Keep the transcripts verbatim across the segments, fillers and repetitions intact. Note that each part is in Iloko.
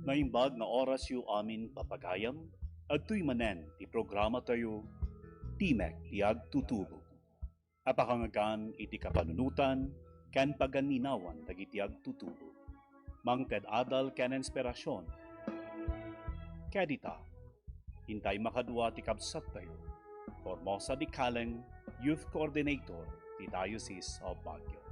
Naimbag nga orasyo amin, papagayam, adtoy manen ti programatayo, Timek ti Agtutubo. A pakangagan iti kapanunotan ken paganinawan dagiti agtutubo. Mangted adal ken inspirasyon. Ket ita, intay makadua ti kabsattayo, Formosa Dicaleng, Youth Coordinator ti Diocese of Baguio.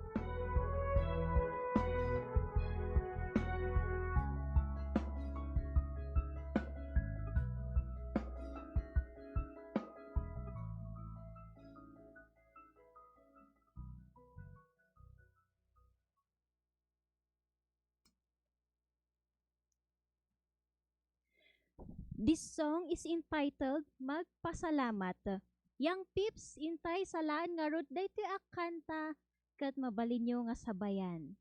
This song is entitled Magpasalamat. Young peeps, intay salaan ngarud daytoy a kanta ket mabalinyo nga sabayan.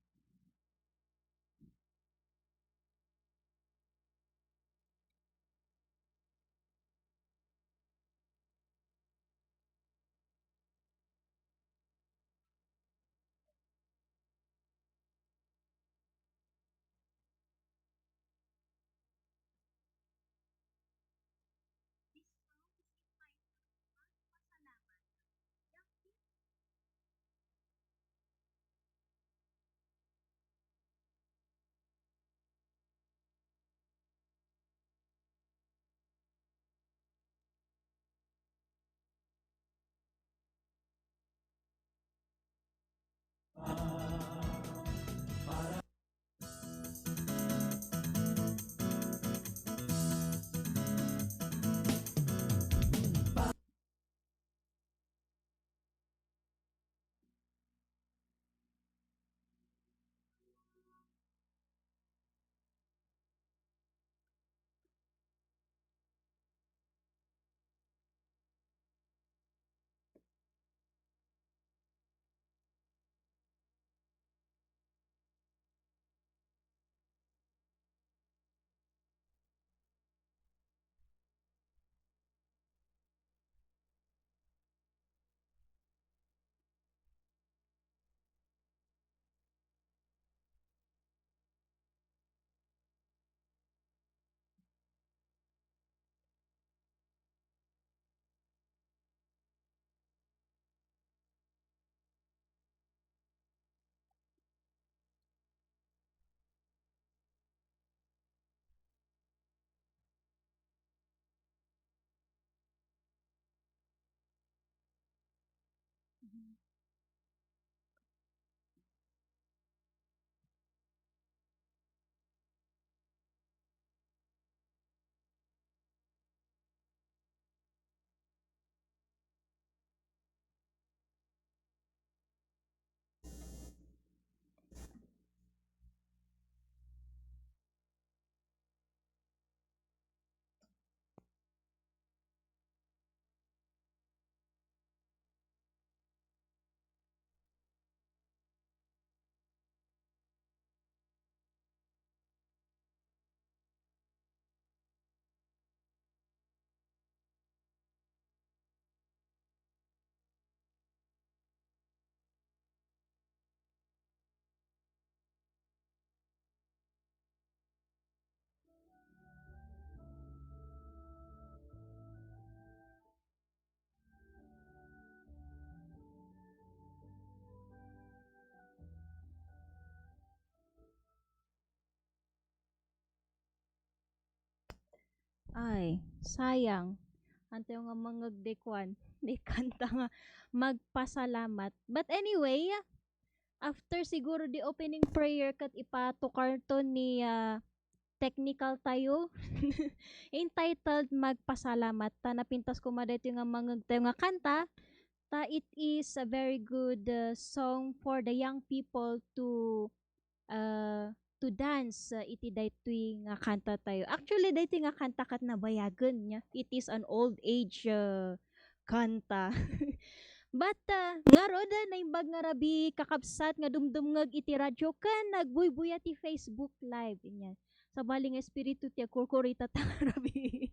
Ay, sayang. Antayo nga mangngeg di kuan, di kanta nga magpasalamat. But anyway, after siguro di opening prayer ket ipatukar to ni, ah, technical tayo, entitled Magpasalamat. Ta napintas koma daytoy nga mangngeg tayo nga kanta. Ta it is a very good, ah, song for the young people to ah, to dance, ah, iti daytoy nga kanta tayo. Actually, daytoy nga kanta ket nabayagen niya. It is an old age, ah, kanta. But, ah, ngarud, ah, naimbag nga rabii, kakabsat nga dumdumngeg iti radio ken agbuybuya ti Facebook Live. Inya. Sabali nga espiritu ti agkurkurita ta nga rabii.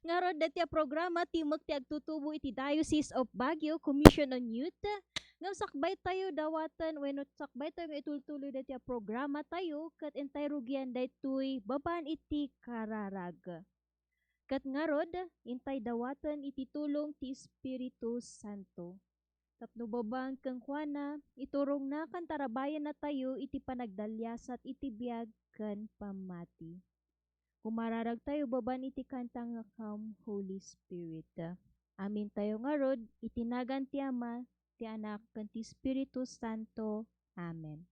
Ngarud, daytoy a programa, timek ti agtutubo iti Diocese of Baguio, Commission on Youth. Ngem sakbaytayo dawaten wenno sakbaytayo nga itultuloy daytoy a programatayo ket intay rugian daytoy babaen iti kararag. Ket ngarud, intay dawaten iti tulong ti Espiritu Santo. Tapno babaen kenkuana, iturongna ken tarabayannatayo iti panagdaliasat iti biag ken pammati. Umararagtayo babaen iti kanta nga Come, Holy Spirit. Amintayo ngarud, iti nagan ti Ama, ti Anak, ken ti Espiritu Santo. Amen.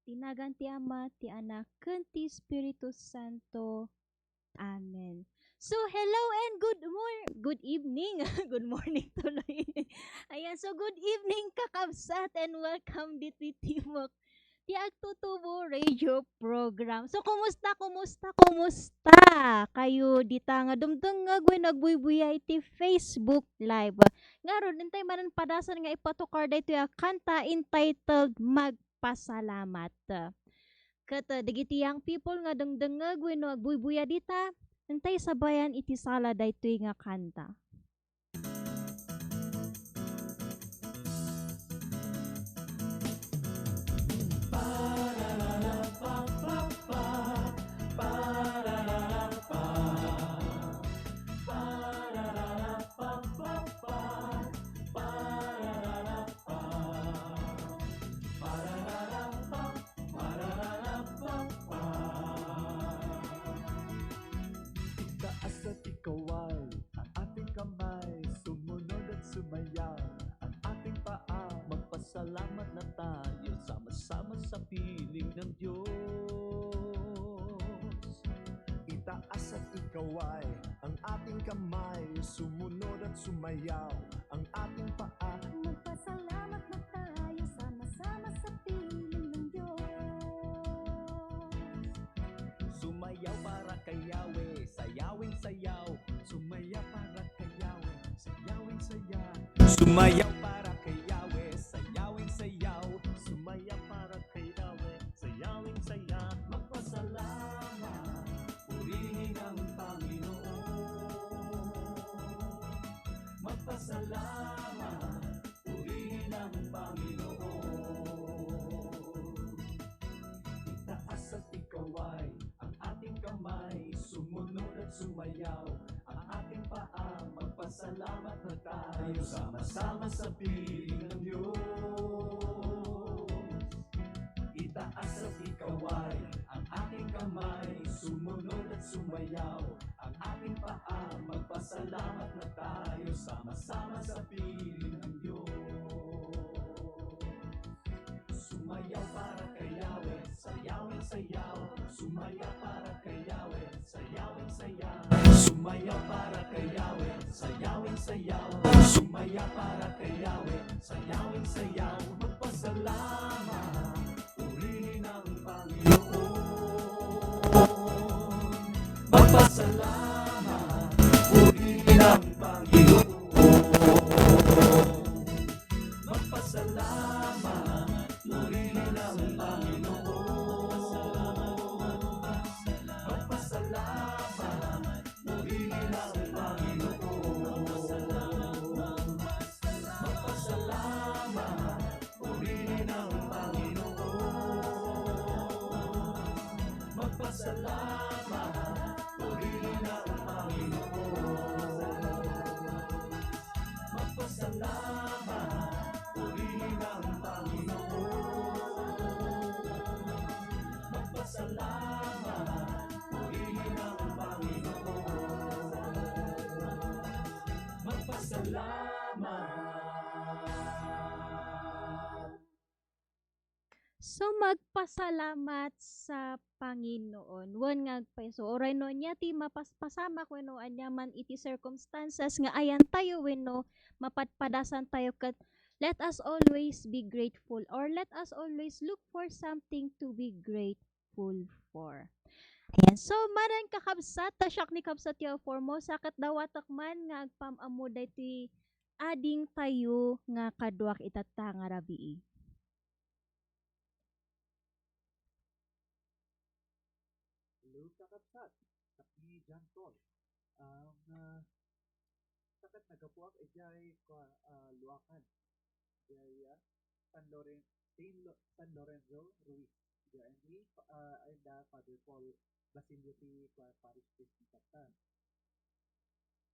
Ti nagan ti Ama, ti Anak, ken ti Espiritu Santo. Amen. So, hello and good mor-, good evening. Good morning tuloy. Ayan, so good evening, kakabsat, and welcome ditoy Timok ti Agtutubo Radio Program. So, kumusta, kumusta, kumusta kayo dita nga dumdengngeg wenno agbuybuya iti Facebook Live? Ngarud, intay manen padasan nga ipatukar daytoy a kanta entitled Magpasalamat. Ket, ah, dagiti young people nga dengdengngeg wenno agbuybuya dita, intay sabayan iti sala daytoy nga kanta. Itaas at ikaway ang ating kamay, sumunod at sumayaw ang ating paa. Magpasalamat na tayo, sama-sama sa piling ng Diyos. Itaas at ikaway ang ating kamay, sumunod at sumayaw ang ating paa. Magpasalamat na tayo, sama-sama sa piling ng Diyos. Sumayaw para kay Yahweh, sayawing sayaw. Sumayaw para kay Yahweh, sayawing saya. Sumayaw para kay Yahweh, sayawing sayaw. Sumayaw para kay Yahweh, sayawing saya. Magpasalamat, purihin ang Panginoon. Ang ating paa, magpasalamat na tayo, sama-sama sa piling ng Diyos. Itaas at ikaway ang ating kamay, sumunod at sumayaw. Ang ating paa, magpasalamat na tayo, sama-sama sa piling ng Diyos. Sumayaw para kay Yahweh, sayawin sayaw. Sumayaw para kay Yahweh, sayawin sayaw. Sumayaw para kay Yahweh, sayawin sayaw. Sumayaw para kay Yahweh, sayawin sayaw. Magpasalamat, purihin ang Panginoon. Magpasalamat, purihin ang Panginoon. Magpasalamat, purihin ang Panginoon. Magpasalamat, purihin ang Panginoon. Magpasalamat, purihin ang Panginoon. Magpasalamat, purihin ang Panginoon. Magpasalamat, purihin ang Panginoon. Magpasalamat, purihin ang Panginoon. Magpasalamat. So, magpasalamat sa Panginoon. Wen nga agpayso, uray no ania ti mapaspasamak wenno ania man iti circumstances nga ayantayo wenno mapadpadasantayo ket, let us always be grateful, or let us always look for something to be grateful for. Ayan. So, manen kakabsat, ta siak ni kabsat yo a Formosa, ket dawatek man nga agpam-ammo daytoy adingtayo nga kaduak itatta nga rabii. Hello, kakabsat. Kami John Paul. Um, ah, sakat nagapuak idiay kua-, ah, Luacan. Idiay, ah, San Loren-, San Lo-, San Lorenzo Ruiz. Idiay ni, ah, and, ah, Father Paul Basilio ti kua-, parish priest ni Satan.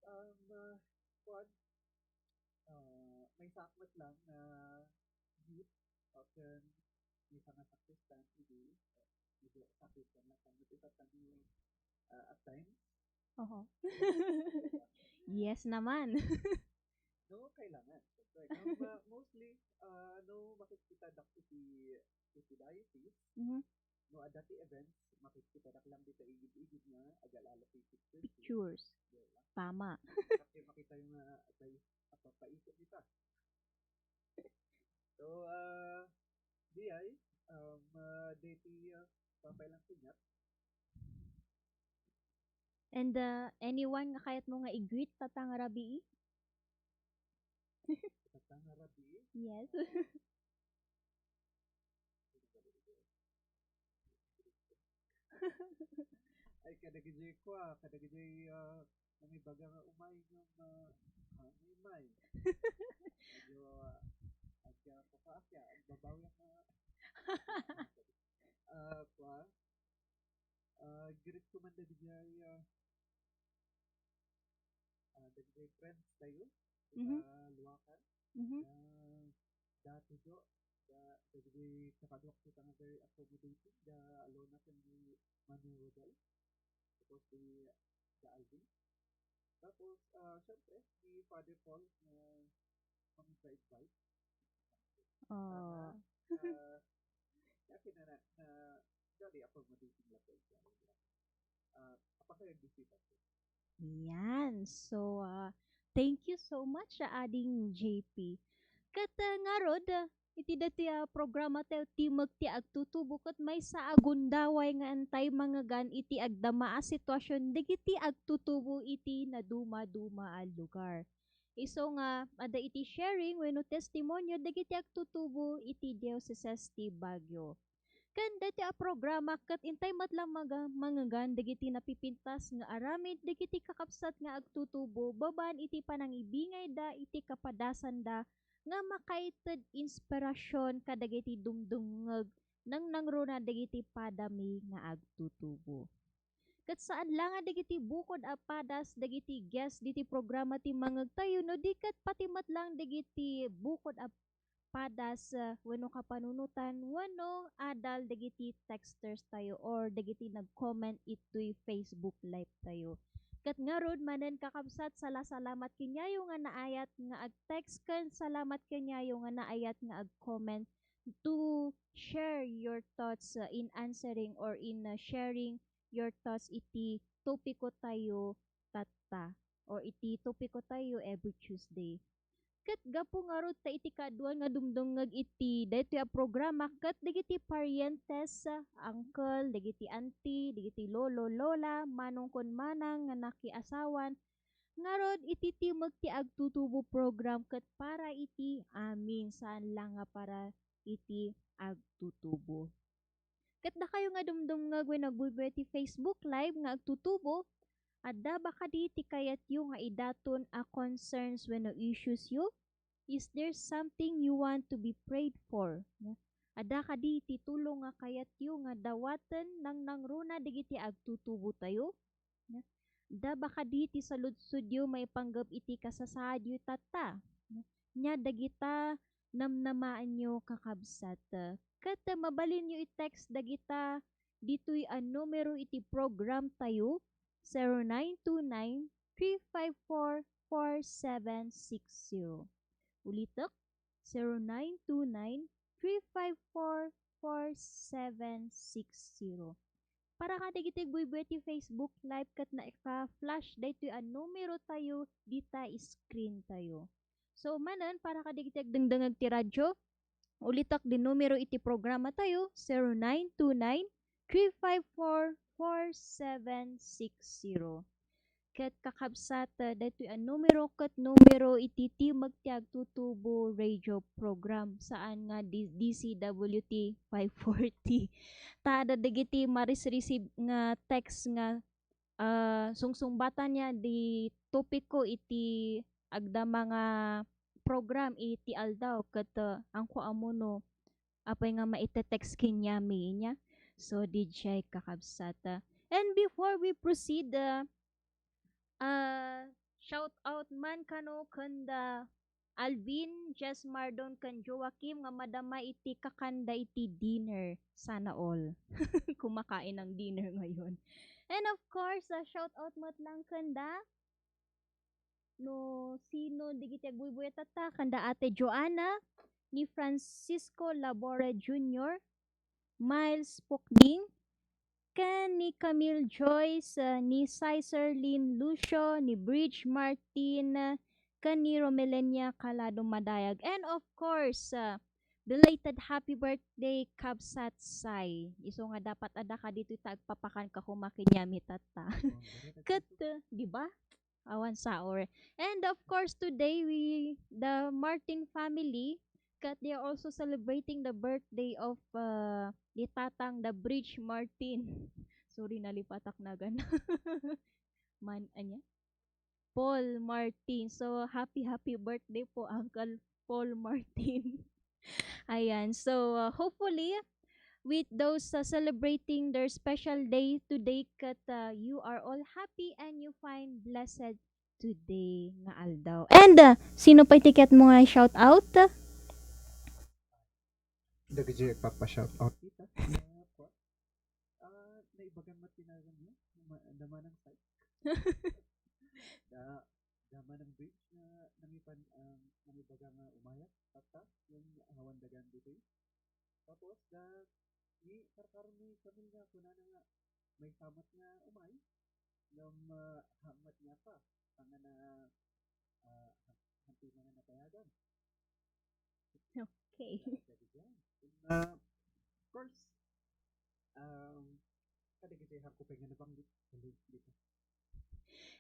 Um, ah, kuan, ah, maysaak met lang nga youth, o ken maysa nga sakristan idi, medyo sakristan lang kami itatta no, ah, at times. Oho. Yes naman. No, kailangan. Siyempre, no, ma-, mostly, ah, no, makitkitadak iti, iti diocese. Mhm. No, adda ti events, makitkitadak lang dita igid-igid nga agal-ala ti pictures. Pictures. Di ba? Tama. Kasi makita yung, ah, adda yung, ah, papaisip dita. So, ah, diay, um, ah, deti, ah, papay lang sinyat. And, ah, anyone nga kayat mo nga i-greet tatta nga rabii? Tatta nga rabii? Yes. Ay, kadagiti kua, kadagiti, ah, nangibaga nga umay nga ma-, ah, umay. Medyo, ah, agka-, kakaasya, agbabawi ang, ah, ah, kua, ah, greet ko man dagiti, ah, ah, dagiti friends tayo, Mhm. ah, Luacan, Mhm. ah, da Tujo, da, dagiti kakaduak ti nga very accommodating, da Alona ken ni Manu Rodel, tapos di da Alvin. Tapos, ah, syempre, ni Father Paul nga mangiba-invite. Oh. Ah, ah, na kinana-, na, sorry, ako, maditing lang ko. Ah, apakay ang bisita ko. Yan. So, ah, thank you so much, ah, Ading J P. Ket, ah, ngarud, ah, iti daytoy a programa tayo, Timek ti Agtutubo, ket maysa a gundaway nga intay mangngegan iti agdama a sitwasyon dagiti agtutubo iti nadumaduma a lugar. Isu nga adda iti sharing wenno testimonio dagiti agtutubo iti Diocese ti Baguio. Ken daytoy a programa ket intay met la maga-, mangngegan dagiti napipintas nga aramid dagiti kakabsat nga agtutubo babaen iti panangibingayda iti kapadasanda nga makaited inspirasyon kadagiti dumdumngeg nangnangruna dagiti padami nga agtutubo. Ket saan la nga dagiti bukod a padas dagiti guest diti programa ti mangngegtayo, no di ket pati met lang dagiti bukod a padas, ah, wenno kapanunotan, wenno adal dagiti texters tayo or dagiti nag-comment itoy Facebook Live tayo. Ket ngarud manen, kakabsat, salasalamat kenyayo nga naayat nga ag-text ken salamat kenyayo nga naayat nga ag-comment to share your thoughts, uh, in answering or in, uh, sharing your thoughts iti topiko tayo tatta or iti topiko tayo every Tuesday. Ket gapu ngarud ta iti kaaduan nga dumdumngeg iti daytoy a programa ket dagiti parientes, uh, uncle, dagiti auntie, dagiti lolo, lola, manong kun manang nga nakiasawan, ngarud iti timek ti agtutubo program ket para iti amin, saan la nga para iti agtutubo. Ket dakayo nga dumdumngeg wenno agbuybuya ti Facebook Live nga agtutubo, adda ba kadi ti kayatyo nga idaton a concerns wenno issues yo? Is there something you want to be prayed for? Adda kadi ti tulong nga kayatyo nga dawaten nangnangruna dagiti agtutubo tayo? Adda ba kadi ti saludsodyo maipanggep iti kasasaadyo tatta? Nia dagita namnamaenyo, kakabsat. Ket mabalinyo i-text dagita ditoy a numero iti program tayo, zero nine two nine, three five four, four seven six zero. Ulitek, zero nine two nine, three five four, four seven six zero. Para kadagiti agbuybuya ti Facebook Live ket naika-flash daytoy a numero tayo dita screen tayo. So, manen, para kadagiti agdengdengeg ti radyo, ulitek ti numero iti programa tayo, zero nine two nine, three five four, four seven six zero. Ket kakabsat, ah, daytoy a numero ket numero iti Timek ti Agtutubo radio program, saan nga D-, D C W T five forty. Ta adda dagiti marisrisib nga text nga, ah, sungsungbatanna di topiko iti agdama nga program iti aldaw ket, ah, angko ammo no apay nga maite-text kenyami, nia. So, D J, kakabsat, ah. And before we proceed, ah, ah, shout out man kano kanda Alvin, Jess Mardon, ken Joaquim nga madama iti kakanda iti dinner. Sana all. Kumakain ng dinner ngayon. And of course, ah, shout out met lang kanda no sino dagiti agbuybuya tatta, kanda Ate Joanna, ni Francisco Labora Junior, Miles Pokding, ken ni Camille Joyce, ah, ni Sizer Lynn Lucio, ni Bridge Martin, ah, ken ni Romelenia Calado Madayag. And of course, ah, belated happy birthday, Kabsat Sai. Isu nga dapat adda ka ditoy ta agpapakan ka koma kenyami tatta. Ket, ah, di ba? Awan saor. And of course, today, we, the Martin family, ket they are also celebrating the birthday of, uh, ni Tatang, the Bridge Martin. Sorry, nalipatak nagan. Man, ania? Paul Martin. So, happy, happy birthday po, Uncle Paul Martin. Ayan. So, uh, hopefully, with those, uh, celebrating their special day today, ket, uh, you are all happy and you find blessed today nga aldaw. And, uh, sino pay ti kayatmo nga shout out? Dagiti agpapa-shout out. Tita, na, ah, naibagan met ti nagan niya, ma-, da Manang Sai. Da, da Manang Bridge nga nangipan-, um, nangibaga nga umayat, tatta, ken awan dagan ditoy. Tapos, da, ni karkaro ni Camille nga kunana nga maysa met nga umay, ngem, ah, hangmat niya pa, tangana, ah, han-, hantay na nga napayagan. Okay. Kaya dagiti, ah, of course, um, kadagiti hangko pay nga nabanggit, dito.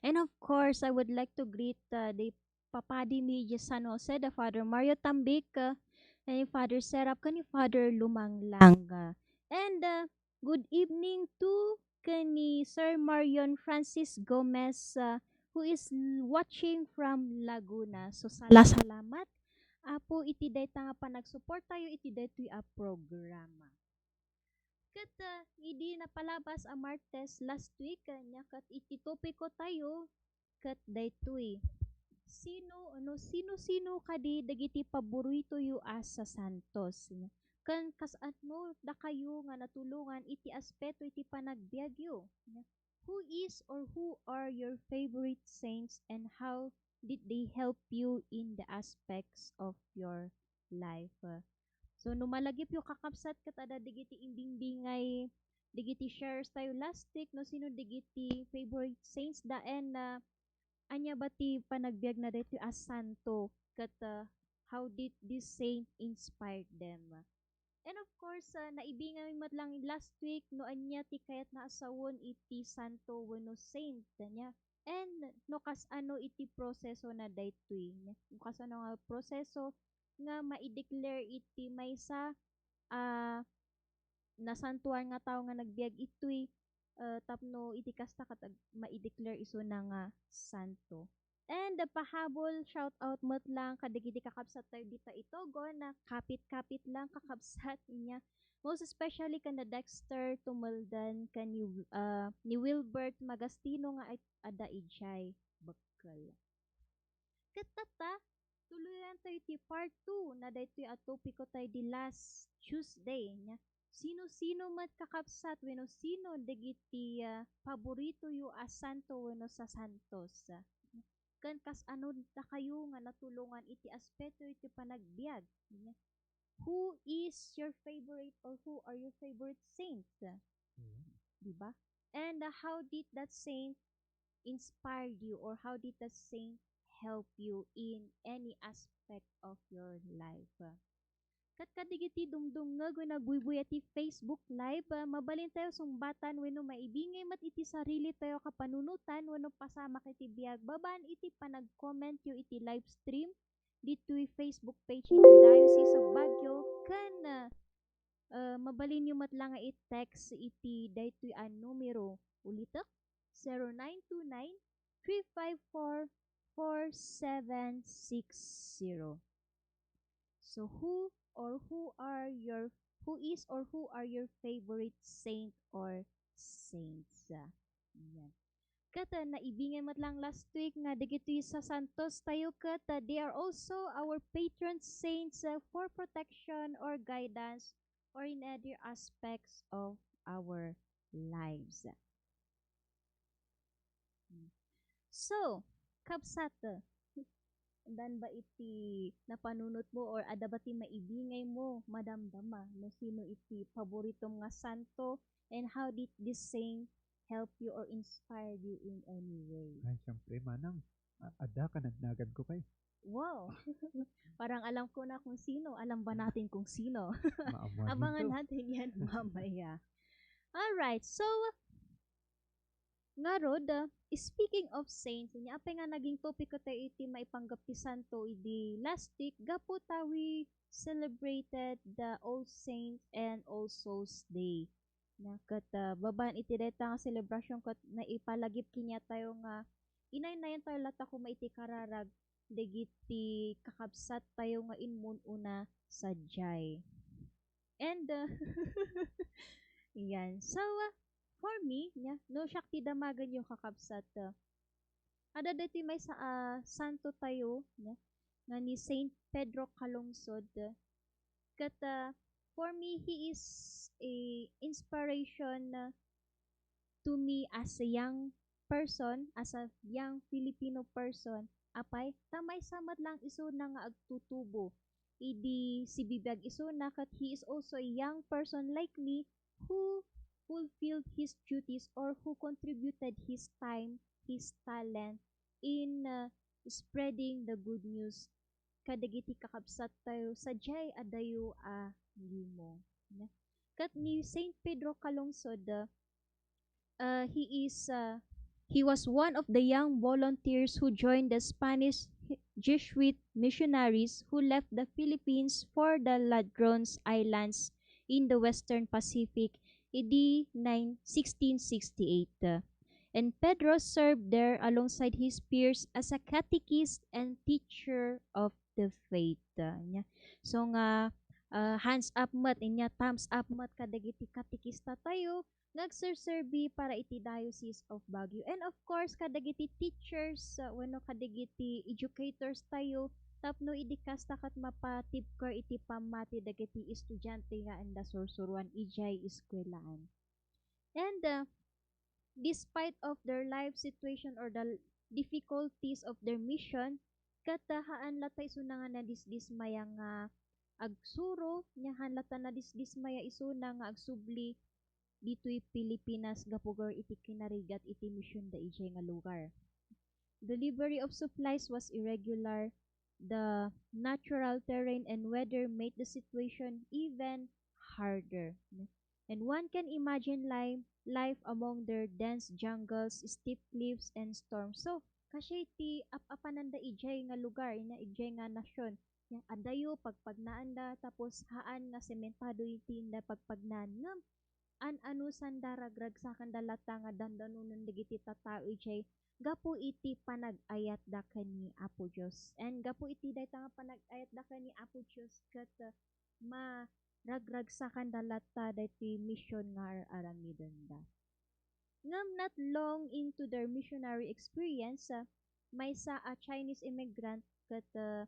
And of course, I would like to greet, uh, the Papadi Media San Jose, the Father Mario Tambic, uh, and Father Serap, ken ni Father Lumanglang. Uh, and, uh, good evening to ken ni Sir Marion Francis Gomez, uh, who is l-, watching from Laguna. So, sala-, salamat, Apo, iti dayta nga panagsuportayo iti daytoy a programa. Ket, ah, idi napalabas a Martes last week, ah, nia ket iti topiko tayo, ket daytoy. Sino, no sino-sino kadi dagiti paboritoyo a sasantos? Ken kasano dakayo nga natulongan iti aspeto iti panagbiagyo? Who is or who are your favorite saints and how did they help you in the aspects of your life? So, no malagipyo kakabsat ket adda dagiti imbingbingay, dagiti shares tayo last week, no sino dagiti favorite saints da, and, ah, ania ba ti panagbiagna daytoy a santo, ket, ah, how did this saint inspire them? And of course, ah, naibingay met lang last week no ania ti kayatna a sawen iti santo wenno saint nia. And no kasano iti proseso na daytoy, no kasano nga proseso nga ma-declare iti maysa a nasantuan nga tao nga nagbiag itoy, ah, tapno iti kasta ket ag-, ma-declare isuna nga santo. And the pahabol, shout out met lang kadagiti kakabsat tayo dita Itogon, na kapit-kapit lang kakabsat niya. Most especially kan Dexter Tumaldan, kan ni, ah, ni Wilbert Magastino nga ay-, adda idiay Bekkel. Ket tatta, tuloyan tayo ti part two na daytoy a topiko tayo di last Tuesday, nia. Sino-sino met kakabsat wenno sino dagiti, ah, paboritoyo a santo wenno sasantos? Ken kasano dakayo nga natulongan iti aspeto iti panagbiag? Who is your favorite or who are your favorite saint? Ayan. Di ba? And, uh, how did that saint inspire you or how did that saint help you in any aspect of your life? Ket kadagiti dumdumngeg wenno agbuybuya ti Facebook Live, ah, mabalin tayo sungbatan wenno maibingay met iti sarili tayo a kapanunotan wenno pasamak iti biag babaen iti panag-comment yo iti live stream ditoy Facebook page iti Diocese of Baguio, ken, ah, ah, mabalin yo met la nga i-text iti daytoy a numero. Ulitek, zero nine two nine, three five four, four seven six zero. So, who or who are your, who is or who are your favorite saint or saints? Ayan. Ket, ah, naibingay met lang last week nga dagitoy sasantos tayo ket, ah, they are also our patron saints, ah, for protection or guidance or in other aspects of our lives. Hmm. So, kabsat, dan ba iti napanunot mo or adda ba ti maibingay mo, madamdama, no sino iti paboritom nga santo, and how did this saint help you or inspire you in any way? Ay, siyempre, manang, a-, adda kanagnagan ko kay. Wow! Parang alam ko na kung sino. Alam ba natin kung sino? Maamuan Abangan yun to. natin yan mamaya. Alright, so, ngarud, ah, speaking of saints, nia apay nga naging topiko tayo iti maipanggep ti santo idi last week, gapu ta we celebrated the All Saints and All Souls Day. Na, ket, ah, babaen iti dayta nga selebrasyon ket naipalagip kaniatayo nga inaynayan tayo latta koma iti kararag dagiti kakabsat tayo nga immun-una sadiay. And, ah, yan. So, ah, for me, nia, no siak ti damagenyo, kakabsat, ah, adda daytoy maysa a santo tayo, nia, nga ni Saint Pedro Calungsod. Ket, ah, for me, he is a inspiration, ah, to me as a young person, as a young Filipino person. Apay, ta maysa met lang isuna nga agtutubo idi sibibiag isuna, ket he is also a young person like me who fulfilled his duties or who contributed his time, his talent in, uh, spreading the good news kadagiti kakabsat tayo sadiay a dayo a limo. Ket ni Saint Pedro Calungsod, uh, he is, uh, he was one of the young volunteers who joined the Spanish Jesuit missionaries who left the Philippines for the Ladrones Islands in the Western Pacific idi nine, sixteen sixty-eight. And Pedro served there alongside his peers as a catechist and teacher of the faith. Nia. So nga, ah, hands up met, inya thumbs up met kadagiti katekista tayo nga agserserbi para iti Diocese of Baguio. And of course, kadagiti teachers, ah, wenno kadagiti educators tayo, tapno idi kasta ket mapatibker iti pammati dagiti estudiante nga adda sursuroan idiay eskuelaan. And, ah, despite of their life situation or the difficulties of their mission, ket, ah, haan latta isuna nga nadisdismaya nga agsuro, nya haan latta nadisdismaya isuna nga agsubli ditoy Pilipinas gapu iti kinarigat iti misionda idiay nga lugar. Delivery of supplies was irregular. The natural terrain and weather made the situation even harder. And one can imagine life, life among their dense jungles, steep cliffs, and storms. So, kastoy ti ap-apananda idiay nga lugar, inya idiay nga nasyon. Nya, adayo, pagpagnaanda, tapos haan nga sementado iti inda pagpagnaan. Ngem, an-anusanda, ragragsakanda latta nga dandanonen dagiti tattao idiay gapu iti panag-ayatda ken ni Apo Dios. And gapu iti dayta nga panag-ayatda ken ni Apo Dios ket, uh, maragragsakanda latta daytoy mision nga ar-aramidenda. Ngem not long into their missionary experience, uh, maysa a Chinese immigrant ket, uh,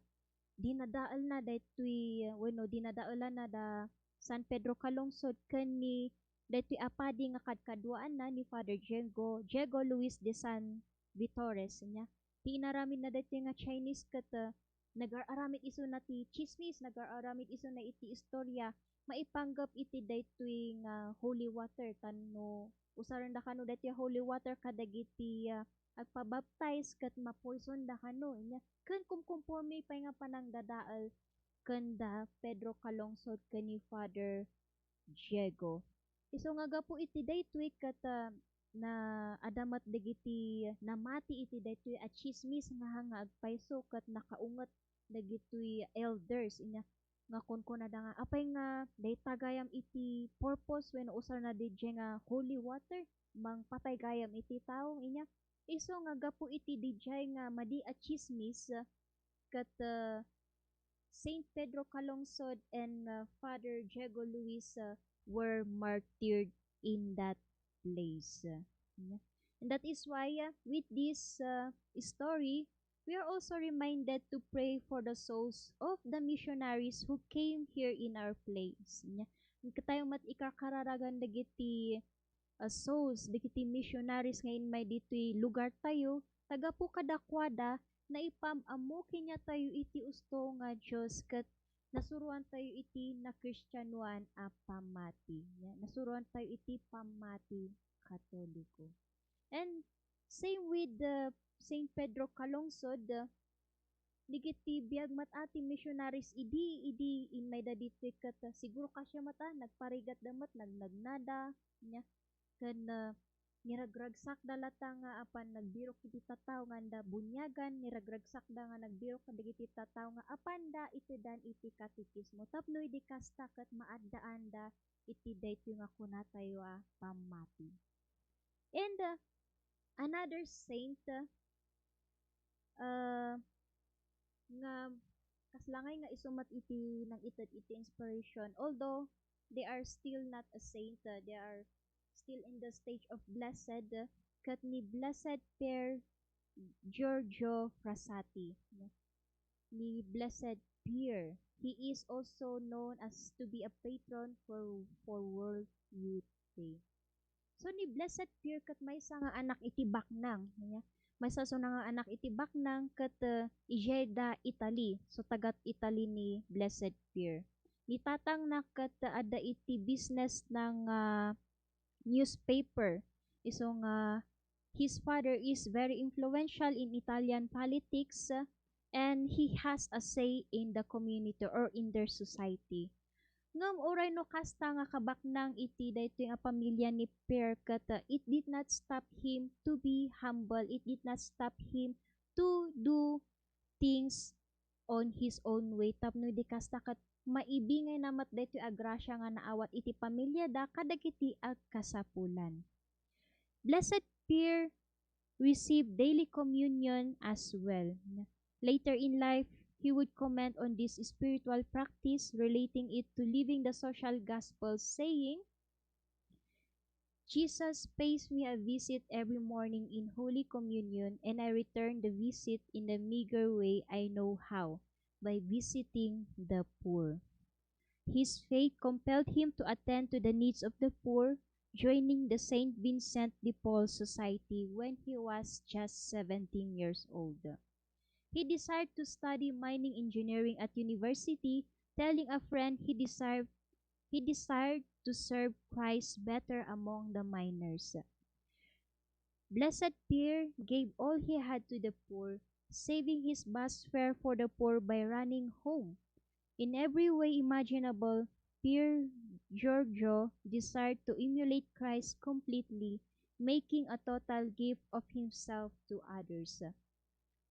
dinadaelna daytoy, wenno dinadaelanna da San Pedro Calungsod ken ni daytoy a padi nga kadkaduaanna ni Father Diego, Diego Luis de San Vitores, nya. Ti inaramidna daytoy nga Chinese ket, ah, nagar-aramid isuna ti tsismis, nagar-aramid isuna iti istorya, maipanggep iti daytoy nga holy water, tan no usarenda kano daytoy holy water kadagiti, ah, agpabaptize ket mapoisonda kano. Nya, ken kumkonforme pay nga panangdadael ken da Pedro Calungsod ken ni Father Diego. Isu nga gapu iti daytoy ket, ah, na adda met dagiti namati iti daytoy a tsismis nga, nga agpayso ket nakaunget dagitoy elders, inya nga kunkunada nga, "Apay nga dayta gayam iti purpose wenno usarna didiay nga holy water? Mangpatay gayam iti tao?" Inya isu nga gapu iti didiay nga madi a tsismis, ket, uh, Saint Pedro Calungsod and, uh, Father Diego Luis, uh, were martyred in that place. And that is why, uh, with this, uh, story, we are also reminded to pray for the souls of the missionaries who came here in our place. Nya, ket tayo met ikarkararagan dagiti, uh, souls, dagiti missionaries nga immay ditoy lugar tayo, ta gapu kadakuada, naipam-ammo kaniatayo iti usto nga Dios ket nasuroan tayo iti nakristianoan a pammati. Nya, nasuroan tayo iti pammati Katoliko. And same with the Saint Pedro Calungsod, uh, dagiti biag met a ti missionaries idi, idi immayda ditoy ket, uh, siguro kastoy met a nagparigatda met, nagnagnada, nya, ken, uh, niragragsakda latta nga apan nagbirok iti tattao nga adda buniagan, niragragsakda nga nagbirok kadagiti tattao nga apanda itedan iti katekismo. Tapno idi kasta ket maaddaanda iti daytoy nga kunatayo a pammati. And, uh, another saint, uh, uh, nga kasla ngay nga isu met iti nangited iti inspiration, although they are still not a saint, uh, they are still in the stage of blessed, uh, ket ni Blessed Pier Giorgio Frassati, no? Ni Blessed Pier. He is also known as to be a patron for, for World Youth Day. So, ni Blessed Pier ket maysa nga anak iti baknang, nya. Maysa isuna nga anak iti baknang ket, uh, idiayda Italy. So, taga Italy ni Blessed Pier. Ni tatangna ket, uh, adda iti business nga, uh, newspaper. Isu nga, his father is very influential in Italian politics, uh, and he has a say in the community or in their society. Ngem uray no kasta nga kabaknang iti daytoy nga pamilya ni Pier ket, uh, it did not stop him to be humble. It did not stop him to do things on his own way. Tapno idi kasta ket maibingayna met daytoy a grasia nga naawat iti pamilyada kadagiti agkasapulan. Blessed Pier received daily communion as well. Later in life, he would comment on this spiritual practice, relating it to living the social gospel, saying, "Jesus pays me a visit every morning in Holy Communion, and I return the visit in the meager way I know how, by visiting the poor." His faith compelled him to attend to the needs of the poor, joining the Saint Vincent de Paul Society when he was just seventeen years old. He desired to study mining engineering at university, telling a friend he desired, he desired to serve Christ better among the miners. Blessed Pierre gave all he had to the poor, saving his bus fare for the poor by running home. In every way imaginable, Pierre Giorgio desired to emulate Christ completely, making a total gift of himself to others.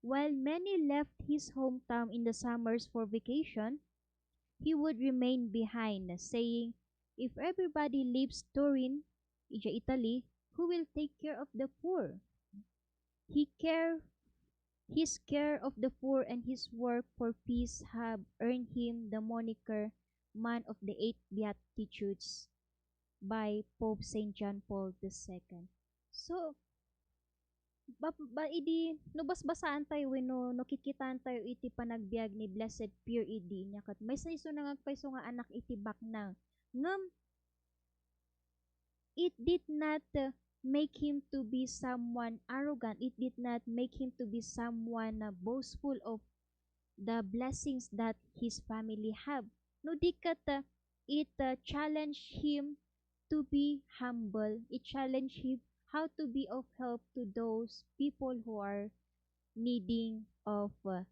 While many left his hometown in the summers for vacation, he would remain behind, saying, "If everybody leaves Turin, idiay Italy, who will take care of the poor?" He care, his care of the poor and his work for peace have earned him the moniker Man of the Eight Beatitudes by Pope Saint John Paul the Second. So, ba, ba, idi, no basbasaan tayo, wenno no kikitaan tayo iti panagbiag ni Blessed Pierre idi, nia ket maysa isu nga agpayso nga anak iti baknang. Ngem, it did not, uh, make him to be someone arrogant. It did not make him to be someone, uh, boastful of the blessings that his family have. No di ket, uh, it, uh, challenged him to be humble. It challenged him how to be of help to those people who are needing of, uh,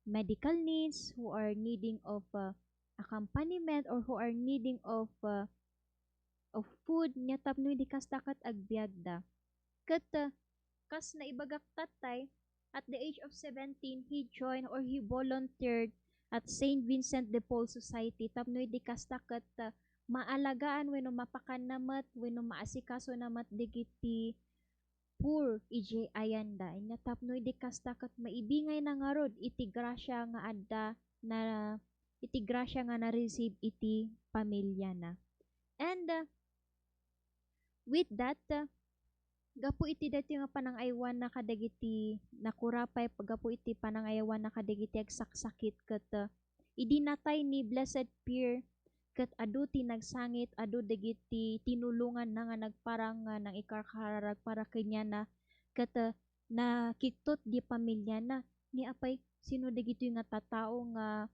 medical needs, who are needing of, uh, accompaniment, or who are needing of, uh, of food, nia tapno idi kasta ket agbiagda. Ket, uh, kas naibagak tattay, at the age of seventeen, he joined or he volunteered at Saint Vincent de Paul Society tapno idi kasta ket, uh, maalagaan wenno mapakanna met wenno maasikasona met dagiti poor idiay ayanda. Nia tapno idi kasta ket maibingayna ngarud iti grasia nga adda na, iti grasia nga na-receive iti pamiliana. And, uh, with that, uh, gapu iti daytoy nga panangaywanna kadagiti nakurapay, gapu iti panangaywanna kadagiti agsaksakit ket, uh, idi natay ni Blessed Pierre, ket adu ti nagsangit, adu dagiti tinulonganna nga nagparang nga nangikarkararag para kaniana, ket, uh, nakiktot di pamiliana. Ni apay, sino dagitoy nga tattao nga,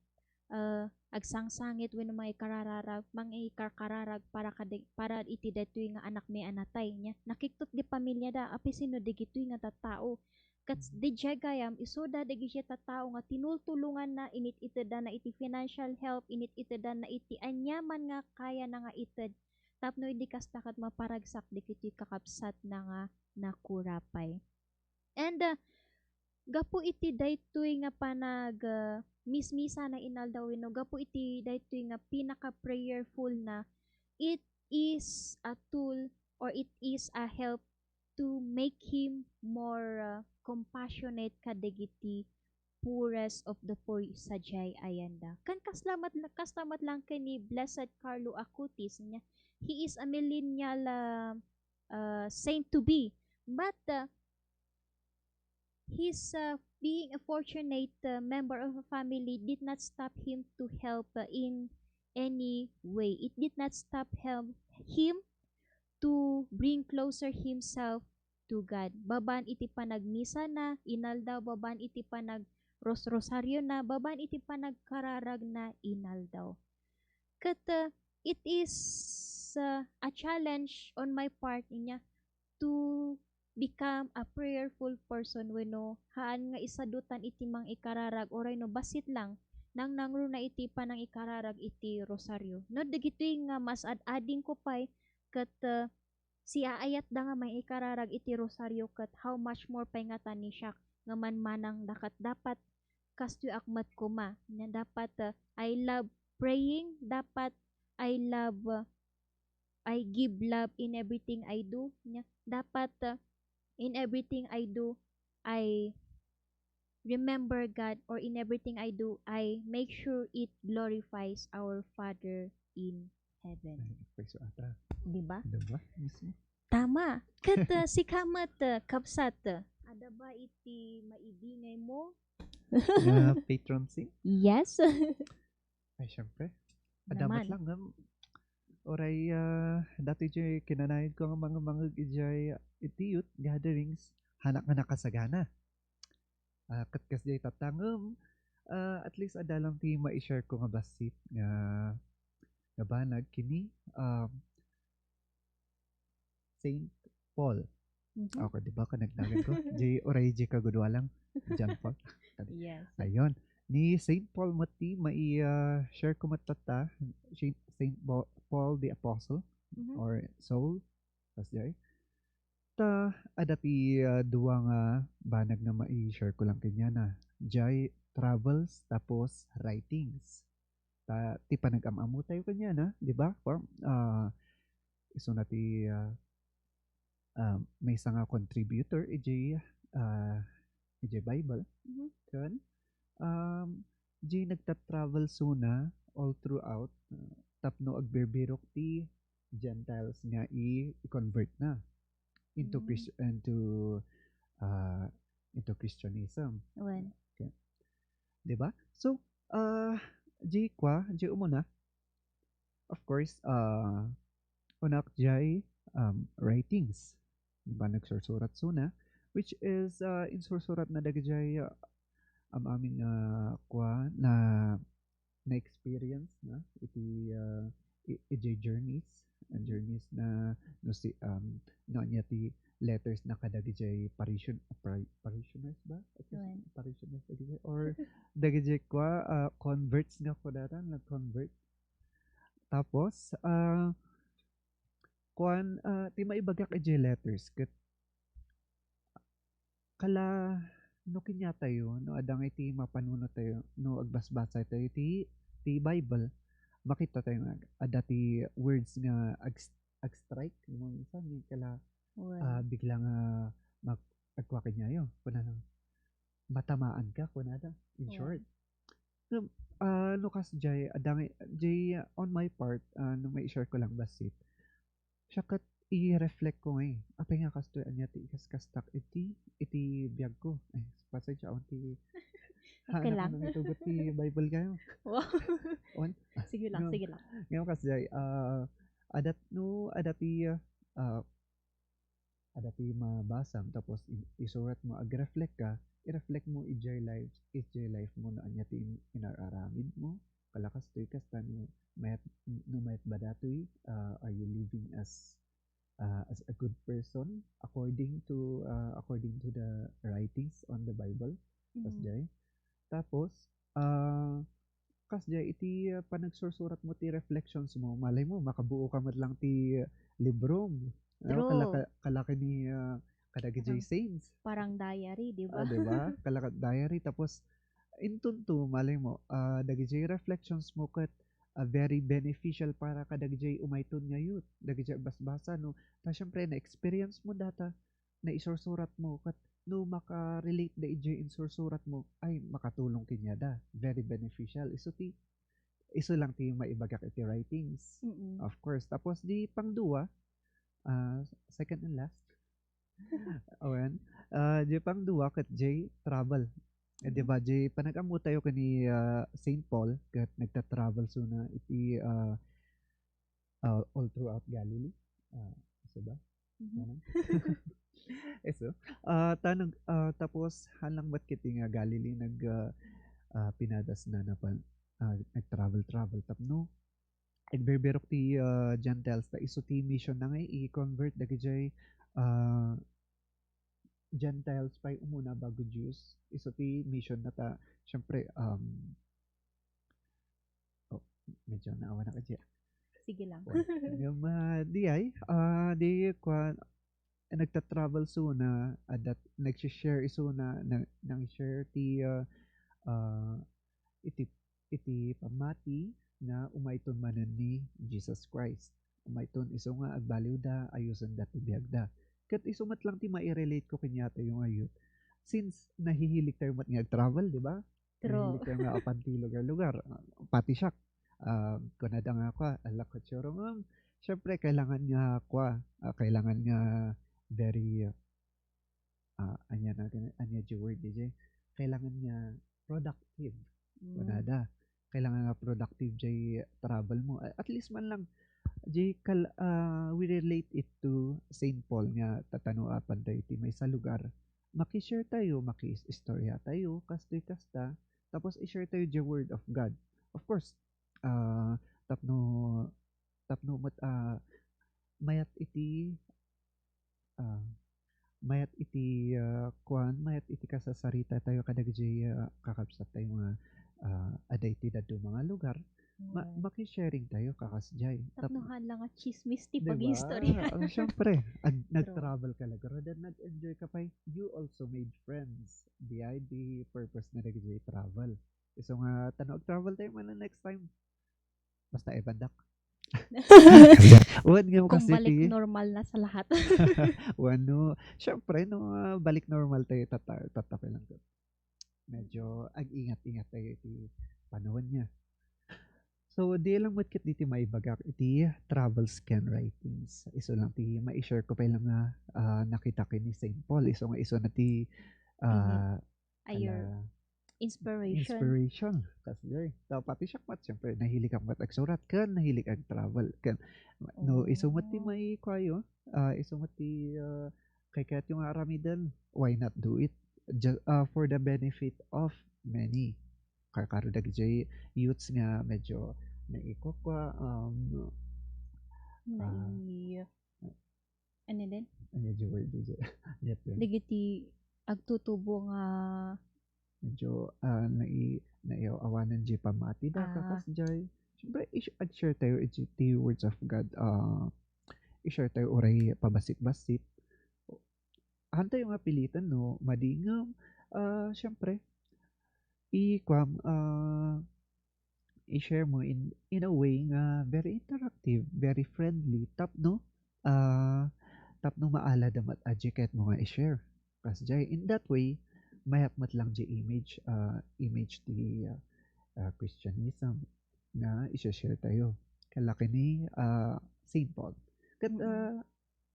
uh, agsangsangit wenno mangikarararag, mangikarkararag para kadi-, para iti daytoy nga anakmi a natay? Nia, nakiktot di pamiliada, apay sino dagitoy nga tattao? Ket diay gayam, isuda dagiti tattao nga tinultulonganna, init-iteddanna iti financial help, init-iteddanna iti aniaman nga kayana nga ited, tapno idi kasta ket maparagsak dagitoy kakabsatna nga nakurapay. And, uh, gapu iti daytoy nga panag, uh, mismisa na inaldaw wenno gapu iti daytoy nga pinaka-prayerful na, it is a tool or it is a help to make him more, uh, compassionate kadagiti poorest of the poor sadiay ayanda. Ken kasla met, kasla met laeng ken ni Blessed Carlo Acutis, nia, he is a millennial, uh, uh, saint to be. But, uh, his, uh, being a fortunate, uh, member of a family did not stop him to help, uh, in any way. It did not stop him, him to bring closer himself to God. Babaen iti panagmisana inaldaw, babaen iti panagrosrosariona, babaen iti panagkararagna inaldaw. Ket, uh, it is, uh, a challenge on my part, nia, to become a prayerful person wenno haan nga isadutan iti mangikararag, uray no bassit lang, nangnangruna iti panangikararag iti rosario. No, dagitoy nga mas ad-adingko pay ket, uh, siaayatda nga mangikararag iti rosario ket how much more pay ngata ni siak nga manmanangda ket dapat kastoyak met koma. Nia dapat, uh, I love praying, dapat I love, uh, I give love in everything I do. Nia dapat, uh, in everything I do, I remember God, or in everything I do, I make sure it glorifies our Father in heaven. Ay, preso ata. Di ba? Diba? Mismo. Tama. Ket, uh, sika met, uh, kabsat, uh, ada ba iti maibingay mo? Uh, patron saint? Yes. Ay, syempre. Adamat Naman. lang, ngam. Oray, ah, dati jay kinanayad ko nga mga mga ijay iti youth gatherings, hanak nga nakasagana. Ah, ket kasjay tatangem, ah, at least ada lang ti ma-share ko nga bassit nga, nga banag kini, um, Saint Paul. Mhm. Okay, di ba? Kanagdagan ko. Jay, oray jay kagudua lang. John Paul. Yes. Ayun. Ni Saint Paul met ti mai, ah, share ko met tatta. Saint, Saint Bo- Paul the Apostle Mhm. or Saul. Kasjay. Ta, ada ti, ah, dua nga banag nga mai-share ko lang kaniana. Jay travels tapos writings. Ta, ti panagam-ammo tayo kaniana, di ba? For, ah, isuna ti, ah, ah, maysa nga contributor ijay, ah, ijay Bible. Mhm. Ken, um, jay nagta-travel suna all throughout, ah, tapno agbirbirok ti Gentiles nga i-, i-convert na into Mm. Chris-, into, ah, into Christianism. Wen. Di ba? So, ah, jay kua, jay umuna, of course, ah, unak jay, um, writings. Di ba, nagsursurat suna, which is, ah, insursurat na dagijay, ah, am-amin nga kua na, na experience na iti, ah, i-, ijay journeys, ah, journeys na no si, um, no anya ti letters na kadagijay parishon-, pari-, parishioners ba? Wen. Parishioners dagijay or dagijay kua, ah, converts nga kua datan, nag-convert. Tapos, ah, kuan, ah, ti maibagak ijay letters ket kala no kaniatayo, no adda nga iti mapanunot tayo, no agbasbasa tayo ti, ti Bible, makita tayo nga adda ti words nga ag-, ag-strike, no, minsan, kala, Wen. ah, bigla nga mag-, agkua kaniayo, kunana, matamaan ka, kunana, in Wen. short. No, ah, no, kasjay, adda nga, jay, on my part, ah, no, mai-share ko lang bassit. Siya ket i-reflect ko nga, eh. Apay nga kastoy, ania ti ikaskastak iti, iti biag ko. Eh, pasensya, awan ti, Okay lang. Ano nga itugot ti Bible kayo? Wow. On? Sige lang, No. sige lang. Ngayon, kasjay, ah, adat no, adat ti, ah, adat ti mabasam, tapos i-, isurat mo, ag-reflect ka, i-reflect mo ijay life, ijay life mo no ania ti in-, inar-aramid mo, kalakas toy kasta no mayat, no mayat ba datoy, ah, are you living as, ah, as a good person according to, ah, according to the writings on the Bible? Kasjay. Tapos, ah, kasjay iti, ah, panagsursurat mo ti reflections mo, malay mo, makabuo ka met lang ti libro. No? True. Kalaka-, kalaki ni, ah, kadagijay Parang, saints. Parang diary, di ba? Ah, di ba? Kalaka diary. Tapos, intunto, malay mo, ah, dagijay reflections mo ket, ah, very beneficial para kadagijay umayton nga youth. Dagijay agbasbasa, no? Ta, syempre, na-experience mo data, naisursurat mo, ket no maka-relate da ijay insursurat mo, ay, makatulong kaniada. Very beneficial. Isu ti, isu lang ti maibagak iti writings. Mm-mm. Of course. Tapos, di pangdua, ah, second and last. Awen. Ah, di pangdua, ket jay travel. Eh, di Mhm. ba, jay panag-ammo tayo kani, ah, Saint Paul, ket nagta-travel suna iti, ah, ah, all throughout Galilee. Ah, isu ba? Mhm. Ano? Isu. Ah, ta nag-, ah, tapos, haan lang met kiti nga Galilee, nag-, ah, ah, pinadasna na pan-, ah, nag-travel-travel tapno agbirbirok ti, ah, Gentiles, ta isu ti mission na nga i-convert dagijay, ah, Gentiles pay umuna bago Jews. Isu ti mission na ta, syempre, um, oh, medyo naawa na kadi. Sige lang. Ngem, ah, di ay, ah, di kua, nagta-travel suna, adda, nagsi-share isuna, na, nang-share ti, ah, ah, iti, iti pammati nga umayton manen ni Jesus Christ. Umayton isu nga agbaliwda, ayusenda ti biagda. Ket isu met lang ti mai-relate ko kaniatayo nga youth. since nahihilig tayo met nga ag-travel, di ba? True. Nahihilig tayo nga apan ti lugar-lugar. Ah, pati siak, ah, kunada nga ako, ah, ala, kutsurong, um, syempre, kailangan nga, kwa, ah, kailangan nga very, ah, ania na, ania di word, di jay? Kailangan nga productive. Mm. Kunada, kailangan nga productive jay travel mo. A-, at least man lang, jay kal-, ah, we relate it to Saint Paul nga tatano apan tayo ti maysa lugar. Maki-share tayo, maki-istorya tayo, kastoy kasta. Tapos i-share tayo jay word of God. Of course, ah, tapno, tapno met, ah, mayat iti, ah, mayat iti, ah, kuan, mayat iti kasasarita tayo kadagiti, ah, kakabsat tayo nga, ah, adda iti dadduma nga lugar. Ma-, Yes. Maki-sharing tayo, kakas jay. Tap- Tapno haan lang nga chismis ti Diba? Pag-istorya. Ah, syempre, ag-, True. Nag-travel ka, lagro, then nag-enjoy ka pa. You also made friends. Di ay, di purpose na nag-enjoy travel. So nga, tano ag-travel tayo man next time. Basta, Evan Dak. Wen nga Kung kasi balik ti normal na sa lahat. Wano, syempre, no, ah, balik normal tayo, tata-, tatapi lang. Medyo ag-ingat-ingat tayo iti panawen niya. So, di lang met ket diti maibagak iti travel screenwritings. Isu lang ti mai-share ko pay lang nga, ah, nakita ken ni Saint Paul. Isu nga isu na ti, ah, Ayo. Ala, inspiration. Inspiration. Kas jay. Ta pati siak met, siyempre, nahilig ak met agsurat, ken nahilig ag-travel. Ken, no, isu met ti Oh. maikuayo, ah, isu met ti, ah, kaykayatyo nga aramiden, why not do it? Ju-, ah, for the benefit of many. Kakaro dagiti youths nga medyo naikukua, um, ah, Nai-, Ano din? Ano di word di jay? Dagiti agtutubo nga Medyo, ah, nai-, naiaw-awanan jay pammati da, Ah. kakas jay. Siyempre, i-sh-, ag-share tayo iti words of God. Ah, i-share tayo uray pabassit-bassit. Haan tayo nga pilitan, no? Madi nga, ah, siyempre, i-, kuam, ah, i-share mo in, in a way nga very interactive, very friendly, tapno, ah, tapno maalada met a jay kayatmo nga i-share. Kas jay, in that way, mayak met lang jay image, ah, image ti, ah, ah, Christianism nga i-share tayo. Kalaki ni, ah, Saint Paul. Ket, Mm. ah,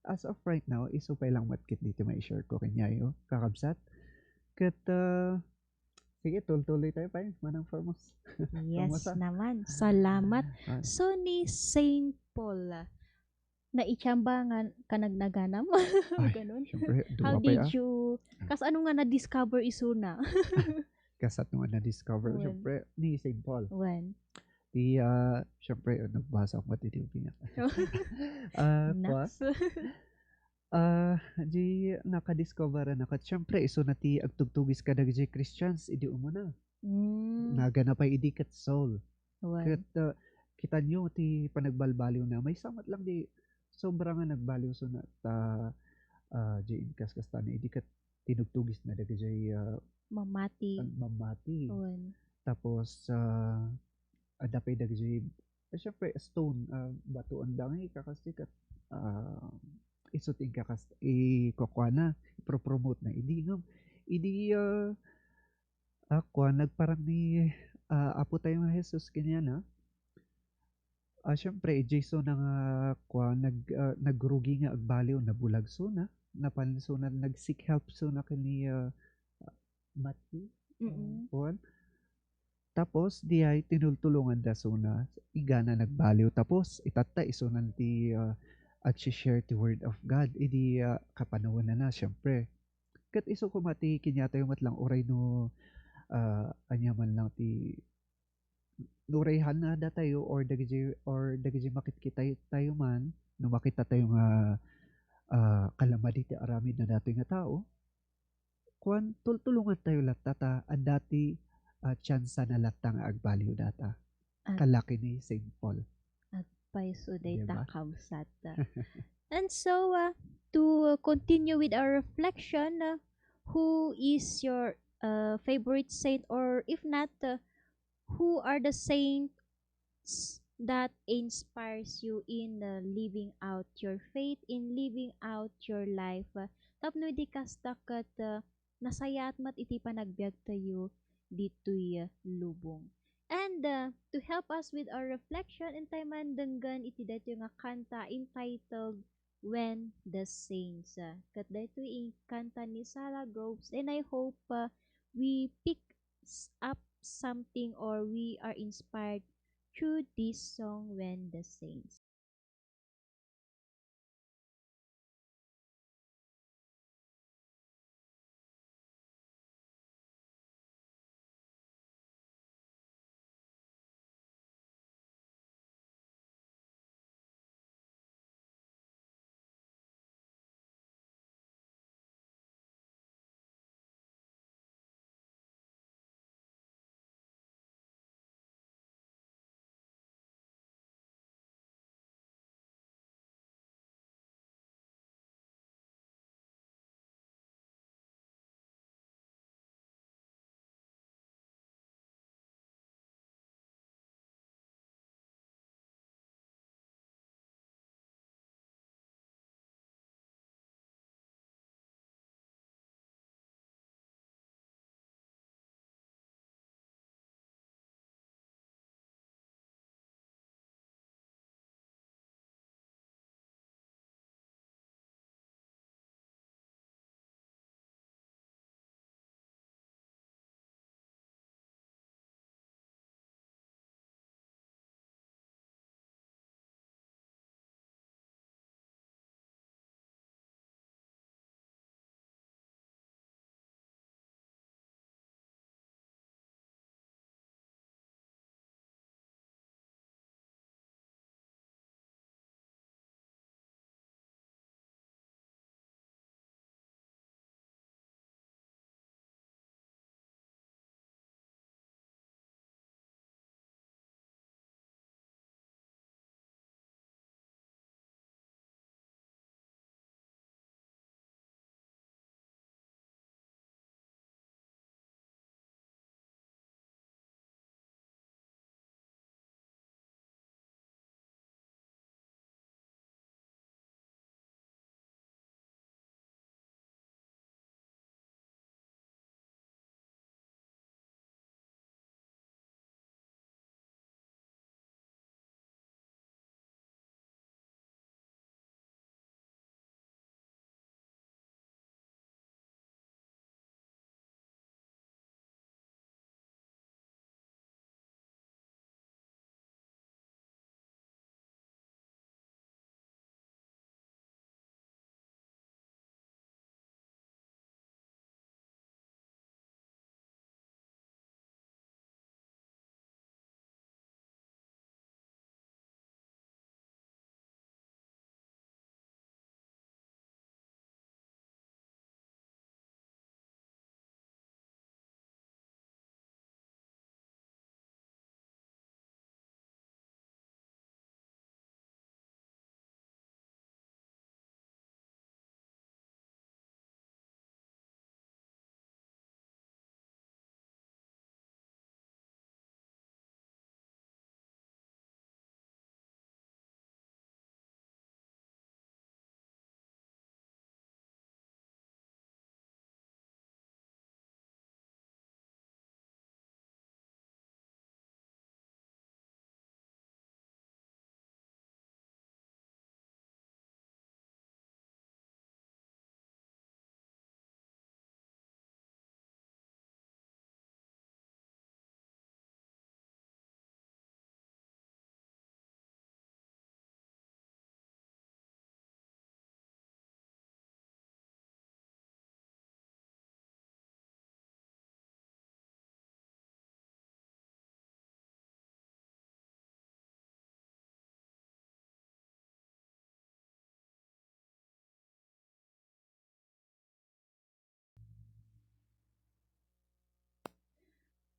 as of right now, isu pay lang met ket diti mai-share ko kaniayo, kakabsat. Ket, ah, sige, tultuloy tayo pay, Manang Formos. Yes Formosa. Naman. Salamat. Ah. So, ni Saint Paul, naitsambangan ka nagnaganam? Ay, ganun. Siyempre, How dua pay, did ah. you, Ah. kas ano nga na-discover isuna? Kasano nga na-discover, Wen. Siyempre, ni Saint Paul. Wen. Di, ah, siyempre, ah, nagbasa ako, matitipin niya. Ah, Naks. Kwa? Ah, di nakadiscover na kat, siyempre, isu na ti agtugtugis kadagiti Christians, idi umuna. Mm. Nagana pay idi kat Saul. Wen. Kat, ah, kitanyo ti panagbalbaliw na, maysa met lang di sobra nga nagbaliw so na ta, ah, di inkas kasta na idi kat tinugtugis na dagiti, ah, Mamati. Ag-, mamati. Wen. Tapos, ah, adda pay dagiti, eh, syempre, stone, ah, batuan da nga ikakasdi kat, ah, isu ti inkakas-, ikukuana, ipro-promote na. Idi nga, idi, ah, ah, kuan, nagparang ni, ah, Apo tayo nga Jesus kaniana, Ah, siyempre, idiay suna nga, kuan, nag-, ah, nagrugi nga agbaliw, nabulag suna, napan suna, nag-seek help suna ken ni, ah, Matthew, Mm. kuan. Tapos, diay tinultulonganda suna, igana nagbaliw. Tapos, itatta, isuna ti, ah, agsi-share ti Word of God. Idi, ah, kapanawenana, siyempre. Ket isu koma ti kaniatayo met lang, uray no, ah, ania man lang ti no, uray haan nga datayo or dagiti, or dagiti makitkita tayo man, no makita tayo nga, ah, kalamadi ti aramid na datoy nga tao, kuan, tultulongan tayo latta ta adda ti, ah, tsansa na latta nga agbaliw data. At kalaki ni Saint Paul. Agpayso dayta, diba? Kabsat. And so, uh, to continue with our reflection, uh, who is your, uh, favorite saint, or if not, uh, who are the saints that inspires you in, uh, living out your faith, in living out your life? Uh, tapno idi kasta ket, uh, nasayaat met iti panagbiagtayo ditoy lubong. And, uh, to help us with our reflection, intay man denggen iti daytoy nga kanta entitled When the Saints. Uh, ket daytoy in kanta ni Sara Groves, and I hope, uh, we pick s-, up something or we are inspired through this song, When the Saints.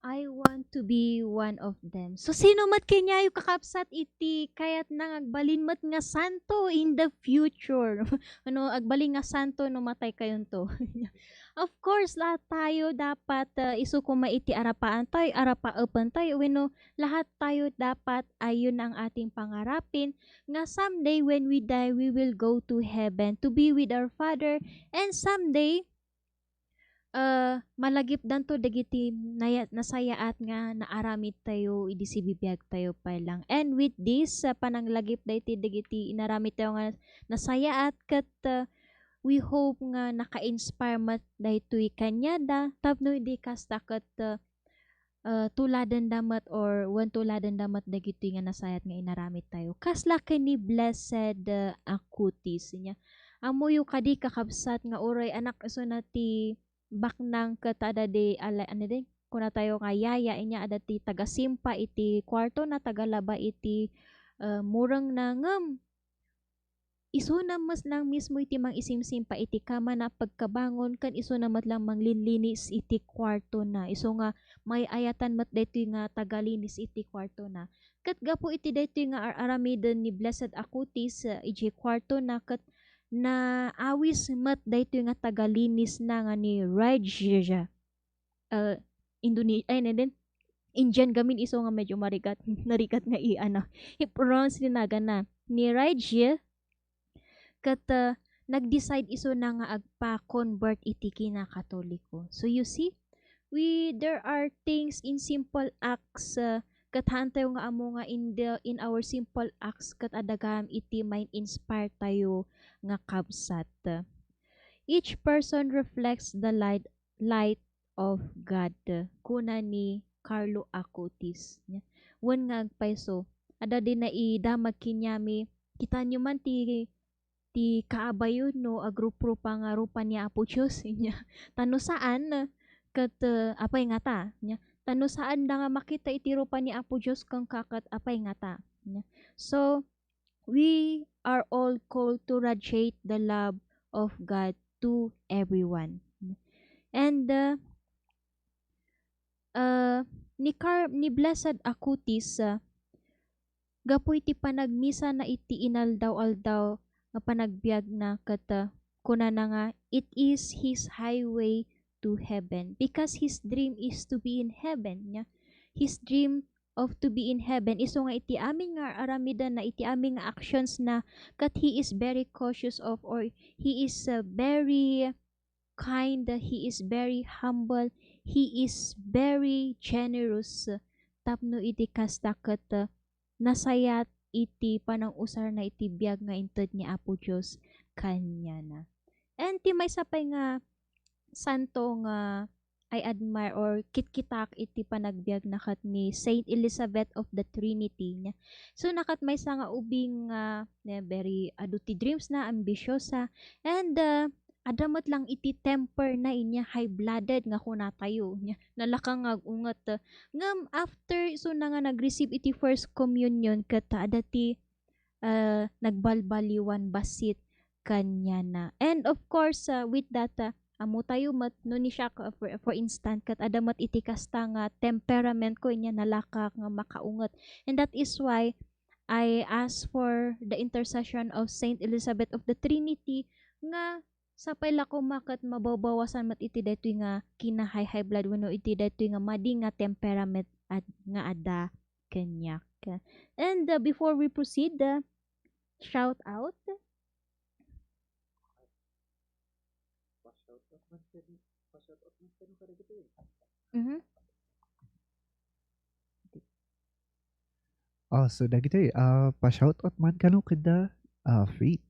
I want to be one of them. So, sino met kaniayo, kakabsat, iti kayatna nga agbalin met nga santo in the future? Ano, agbalin nga santo no matay kayonto? Of course, lahat tayo dapat, ah, isu koma iti arapaantayo, arapaepentayo, wenno lahat tayo dapat, ayun ang ating pangarapin, nga someday when we die, we will go to heaven to be with our Father, and someday, Ah, malagipdanto dagiti naya-, nasayaat nga naaramidtayo idi sibibiagtayo pay lang. And with this, ah, pananglagip daytoy dagiti inaramidtayo nga nasayaat ket, ah, we hope nga naka-inspire met daytoy kaniada tapno idi kasta ket, ah, ah, tuladenda met or wen tuladenda met dagitoy nga nasayaat nga inaramidtayo. Kasla ken ni Blessed, ah, Acutis. Nia, ammoyo kadi, kakabsat, nga uray anak isuna ti baknang ket adda di ala-, ano di, kunatayo nga yaya, inia adda ti tagasimpa iti kuartona, tagalaba iti, ah, murengna, ngem isuna met lang mismo iti mangisimsimpa iti kamana a pagkabangon, ken isuna met lang manglinlinis iti kuartona. Isu nga maay-ayatan met daytoy nga tagalinis iti kuartona. Ket gapu iti daytoy nga ar-aramiden ni Blessed Acutis, ah, idiay kuartona, ket naawis met daytoy nga tagalinisna nga ni Raija. Ah, Indone-, ay, ano din? Indian gamin isu nga medyo marigat, narigat nga i-, ano, i-pronounce ni nagana. Ni Raija, ket, ah, nag-decide isuna nga agpa-convert iti kinakatoliko. So, you see, we, there are things in simple acts, ah, ket haantayo nga ammo nga in the, in our simple acts, ket adda gayam iti ma-inspire tayo nga kabsat. Each person reflects the light, light of God, kuna ni Carlo Acutis. Wen nga agpayso, adda di naidamag kaniami, kitaenyo man ti, ti kaabayo no agruprupa nga rupa ni Apo Dios, nia. Ta no saan, ket, eh, apay ngata, nia. Ta no saanda nga makita iti rupa ni Apo Dios kenka ket apay ngata, nia. So, we are all called to radiate the love of God to everyone. And, uh, uh, ni Car-, ni Blessed Acutis, uh, gapu iti panagmisana iti inaldaw-aldaw nga panagbiagna ket, uh, kunana nga, "It is his highway to heaven," because his dream is to be in heaven, nia. His dream of to be in heaven, isu nga iti amin nga ar-aramidenna, iti amin nga actions na, ket he is very cautious of, or he is, uh, very kind, he is very humble, he is very generous, tapno iti kasta ket, uh, nasayat iti panang-usarna iti biag nga inted ni Apo Dios kaniana. And ti maysa pay nga santo nga I admire or kitkitak iti panagbiagna ket ni Saint Elizabeth of the Trinity, nia. So, nakat maysa nga ubing nga, ne, very adu ti dreams na, ambisyosa, and, uh, adda met lang iti temper na inia, high-blooded nga kunatayo, nia. Nalaka nga ag-unget, uh, ngem after isuna nga nag-receive iti First Communion ket adda ti ah, nagbalbaliwan bassit kaniana. And of course, ah, with that, ah, ammotayo met no ni siak, ah, for, for instance, ket adda met iti kasta nga temperament ko, inia nalakak nga makaunget. And that is why I ask for the intercession of Saint Elizabeth of the Trinity nga sapay la koma ket mabawbawasan met iti daytoy nga kina-high, high blood wenno iti daytoy nga madi nga temperament ad-, nga adda kaniak. And, uh, before we proceed, uh, shout out. Pa-shout out man kani, pa-shout out man kani kadagitoy. Mhm. Oh, so dagitoy, ah, pa-shout out man kano kada, ah, Faith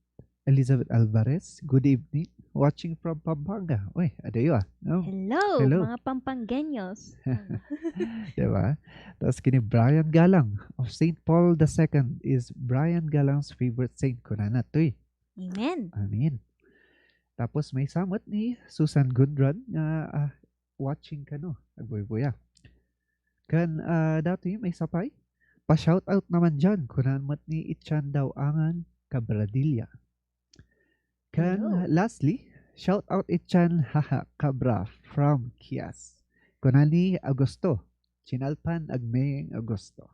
Elizabeth Alvarez. Good evening. Watching from Pampanga. Uy, adayo, ah, no? Hello, hello, mga Pampangueños. Diba? Tapos kini Brian Galang of Saint Paul the Second is Brian Galang's favorite saint. Kunana, tuy. Amen. Amen. Tapos maysa met ni Susan Gundran nga, ah, watching kano, agbuybuya. Ken, ah, datoy maysa pay, pa-shout out naman diyan, kunan met ni Ichan Dawangan Cabradilla. Ken, hello, lastly, shout out Ichan Haha Cabra from Kias. Kunan ni Augusto, Chinalpan Agmeng Augusto.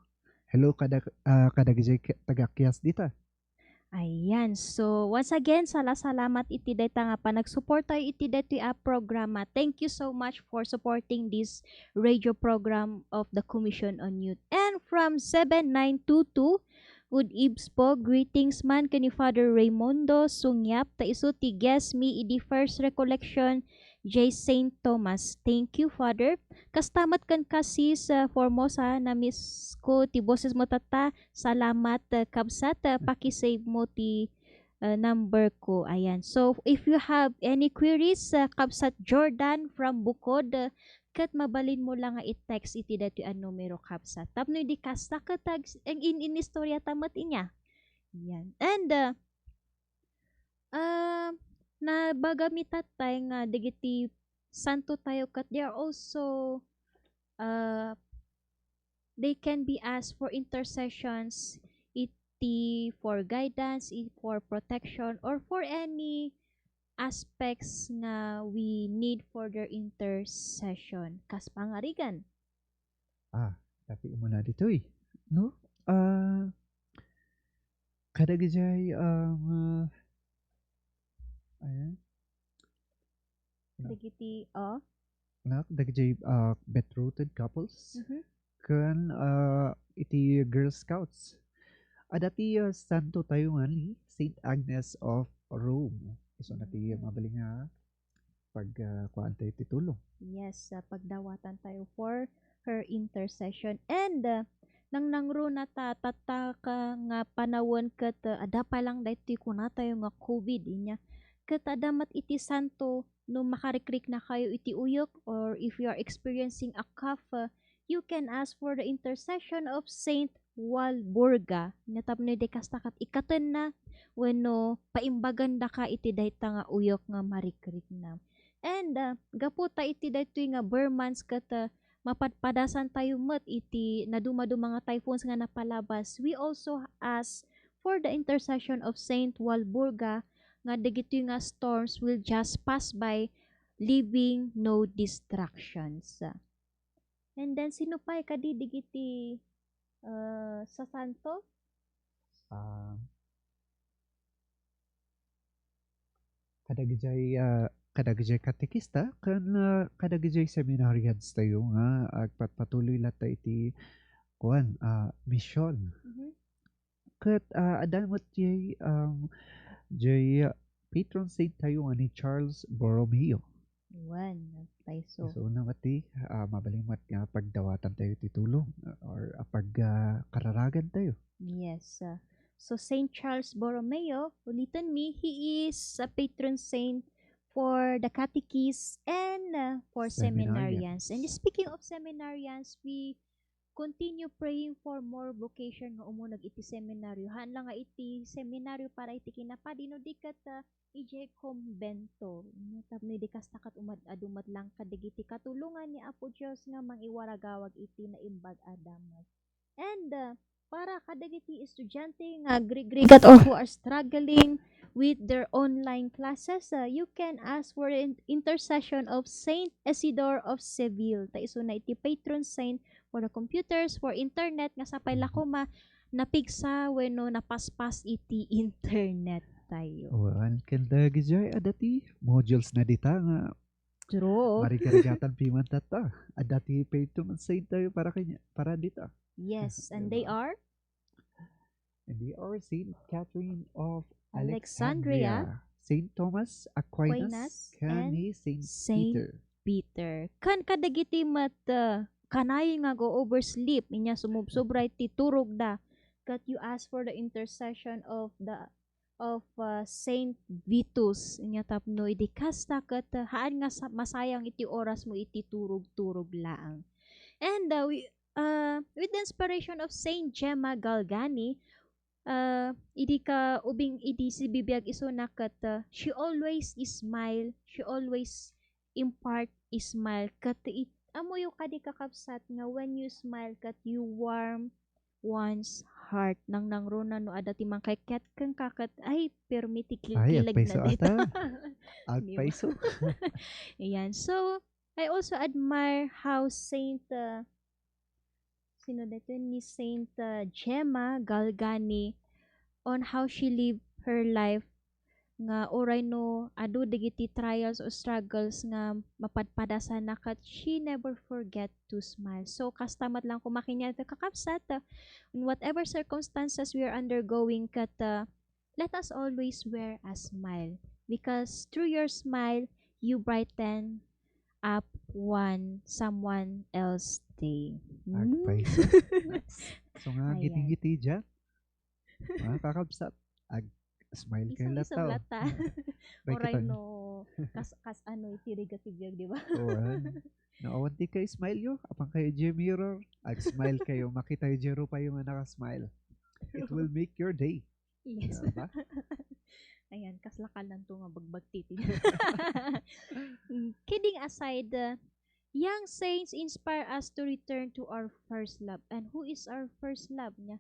Hello, kada-, ah, kadagiti taga Kias dita. Ayan. So, once again, sala-salamat iti dayta nga panagsuportayo iti daytoy a programa. Thank you so much for supporting this radio program of the Commission on Youth. And from seven nine two two, good eves po, greetings man ken ni Father Raymundo Sungyap, ta isu ti guest mi idi first recollection J Saint Thomas. Thank you, Father. Kasta met kenka, Sis, ah, Formosa, na-miss ko ti boses mo tatta. Salamat, ah, kabsat, ah, paki-save mo ti, ah, number ko. Ayan. So, if you have any queries, ah, kabsat Jordan from Bukod, ah, ket mabalin mo lang nga i-text iti daytoy a numero, kabsat. Tapno idi kasta ket ag-, ag-, in-, inistorya ta met inya. Ayan. And, ah, Ah, nabaga mi tattay nga dagiti santo tayo ket they are also, ah, they can be asked for intercessions iti for guidance, i-, for protection, or for any aspects nga we need for their intercession. Kas pangarigan. Ah, dati umuna ditoy, no? Ah, kadagijay, ah, nga, ayan. Dagiti, ah? Nak, dagijay, ah, betrothed couples. Mhm. Ken, ah, iti Girl Scouts. Adda ti, ah, santo tayo nga ni Saint Agnes of Rome. Isuna ti, mm, mabalin nga pag, ah, kuan tayo ti tulong. Yes, ah, pagdawatan tayo for her intercession. And, ah, nangnangruna ta, tatta ka nga panawen ket, ah, adda pay lang daytoy kuna tayo nga covid, inya. Ket adda met iti santo no makarikrikna kayo iti uyok, or if you are experiencing a cough, ah, you can ask for the intercession of Saint Walburga. Nga tapno idi kasta ket ikatenna wenno paimbagandaka iti dayta nga uyok nga marikrikna. And, ah, gapu ta iti daytoy nga Ber months ket, ah, mapadpadasan tayo met iti nadumaduma nga typhoons nga napalabas. We also ask for the intercession of Saint Walburga nga dagitoy nga storms will just pass by, leaving no destructions. And then, sino pay kadi dagiti, ah, sasanto? Ah, kadagijay, ah, kadagijay katekista ken, ah, kadagijay seminarians tayo nga agpatpatuloy latta iti, kuan, ah, mision. Mhm. Ket, ah, adda met jay, um, jay, ah, patron saint tayo nga ni Charles Borromeo. Wen, payso. So, una met ti, ah, mabalin met nga pagdawatan tayo ti tulong, ah, or, ah, pag, ah, kararagan tayo. Yes, ah. So, Saint Charles Borromeo, uliten mi, he is a patron saint for the catechists and, ah, for seminarians. Seminarians. And speaking of seminarians, we continue praying for more vocation nga umuneg iti seminaryo. Haan la nga iti seminaryo para iti kinapadi, no di ket, ah, idiay kumbento. No, tapno idi kasta ket umad-adu met lang kadagiti katulongan ni Apo Dios nga mangiwaragawag iti naimbag a damag. And, ah, para kadagiti estudiante nga agrigrigat or who are struggling with their online classes, ah, you can ask for the in-, intercession of Saint Isidore of Seville. Ta isuna iti patron saint for the computers, for internet, nga sapay la koma napigsa wenno napaspas iti internet tayo. Wen, ken dagijay, adda ti modules na dita nga true. Marigarigatan piman tatta. Adda ti patron saint tayo para kanya, para dita. Yes, and they are? And they are Saint Catherine of Alexandria, Alexandria, Saint Thomas Aquinas, Aquinas, ken and ni Saint Saint Peter. Peter. Ken kadagiti met, uh, kanayon nga ago-oversleep, inya sumubsobra iti turogda, ket you ask for the intercession of the, of, uh, Saint Vitus, inya tapno idi kasta ket, uh, haan nga sa-, masayang iti oras mo iti turog-turog laeng. And, uh, we, uh, with the inspiration of Saint Gemma Galgani, uh, idi ka ubing idi sibibiag isuna ket, uh, she always smile, she always impart smile. Ket it-, ammoyo kadi, kakabsat, nga when you smile ket you warm one's heart. Nangnangruna no adda ti mangkayat kenka ket, ay, pirmi ti kilkileg na dita. Ay, agpayso ata. Di ba? Agpayso. Ayan. So, I also admire how Saint, uh, sino daytoy? Ni Saint, uh, Gemma Galgani on how she lived her life nga uray no adu dagiti trials o struggles nga mapadpadasanna ket she never forget to smile. So, kasta met lang koma kaniada, kakabsat, uh, in whatever circumstances we are undergoing ket, uh, let us always wear a smile because through your smile, you brighten up one someone else day. Hmm? Agpayso. So nga, Ayan. ngiti-ngiti dyan. Mga kakabsat, ag-smile kayo Isang-isang lataw. lata. May Oray kitang- no, kas, kas ano, iti rigat ti biag, di ba? Oo, ah. No, awan ti kayo smile yo. Apan kayo, Jim Mirror. Ag-smile kayo. Makita yo, Jero pa yung nakasmile. It will make your day. Yes. Diba? Ayan, kas lakalnan to nga bagbagtiti. Mm, kidding aside, uh, young saints inspire us to return to our first love. And who is our first love? Nya?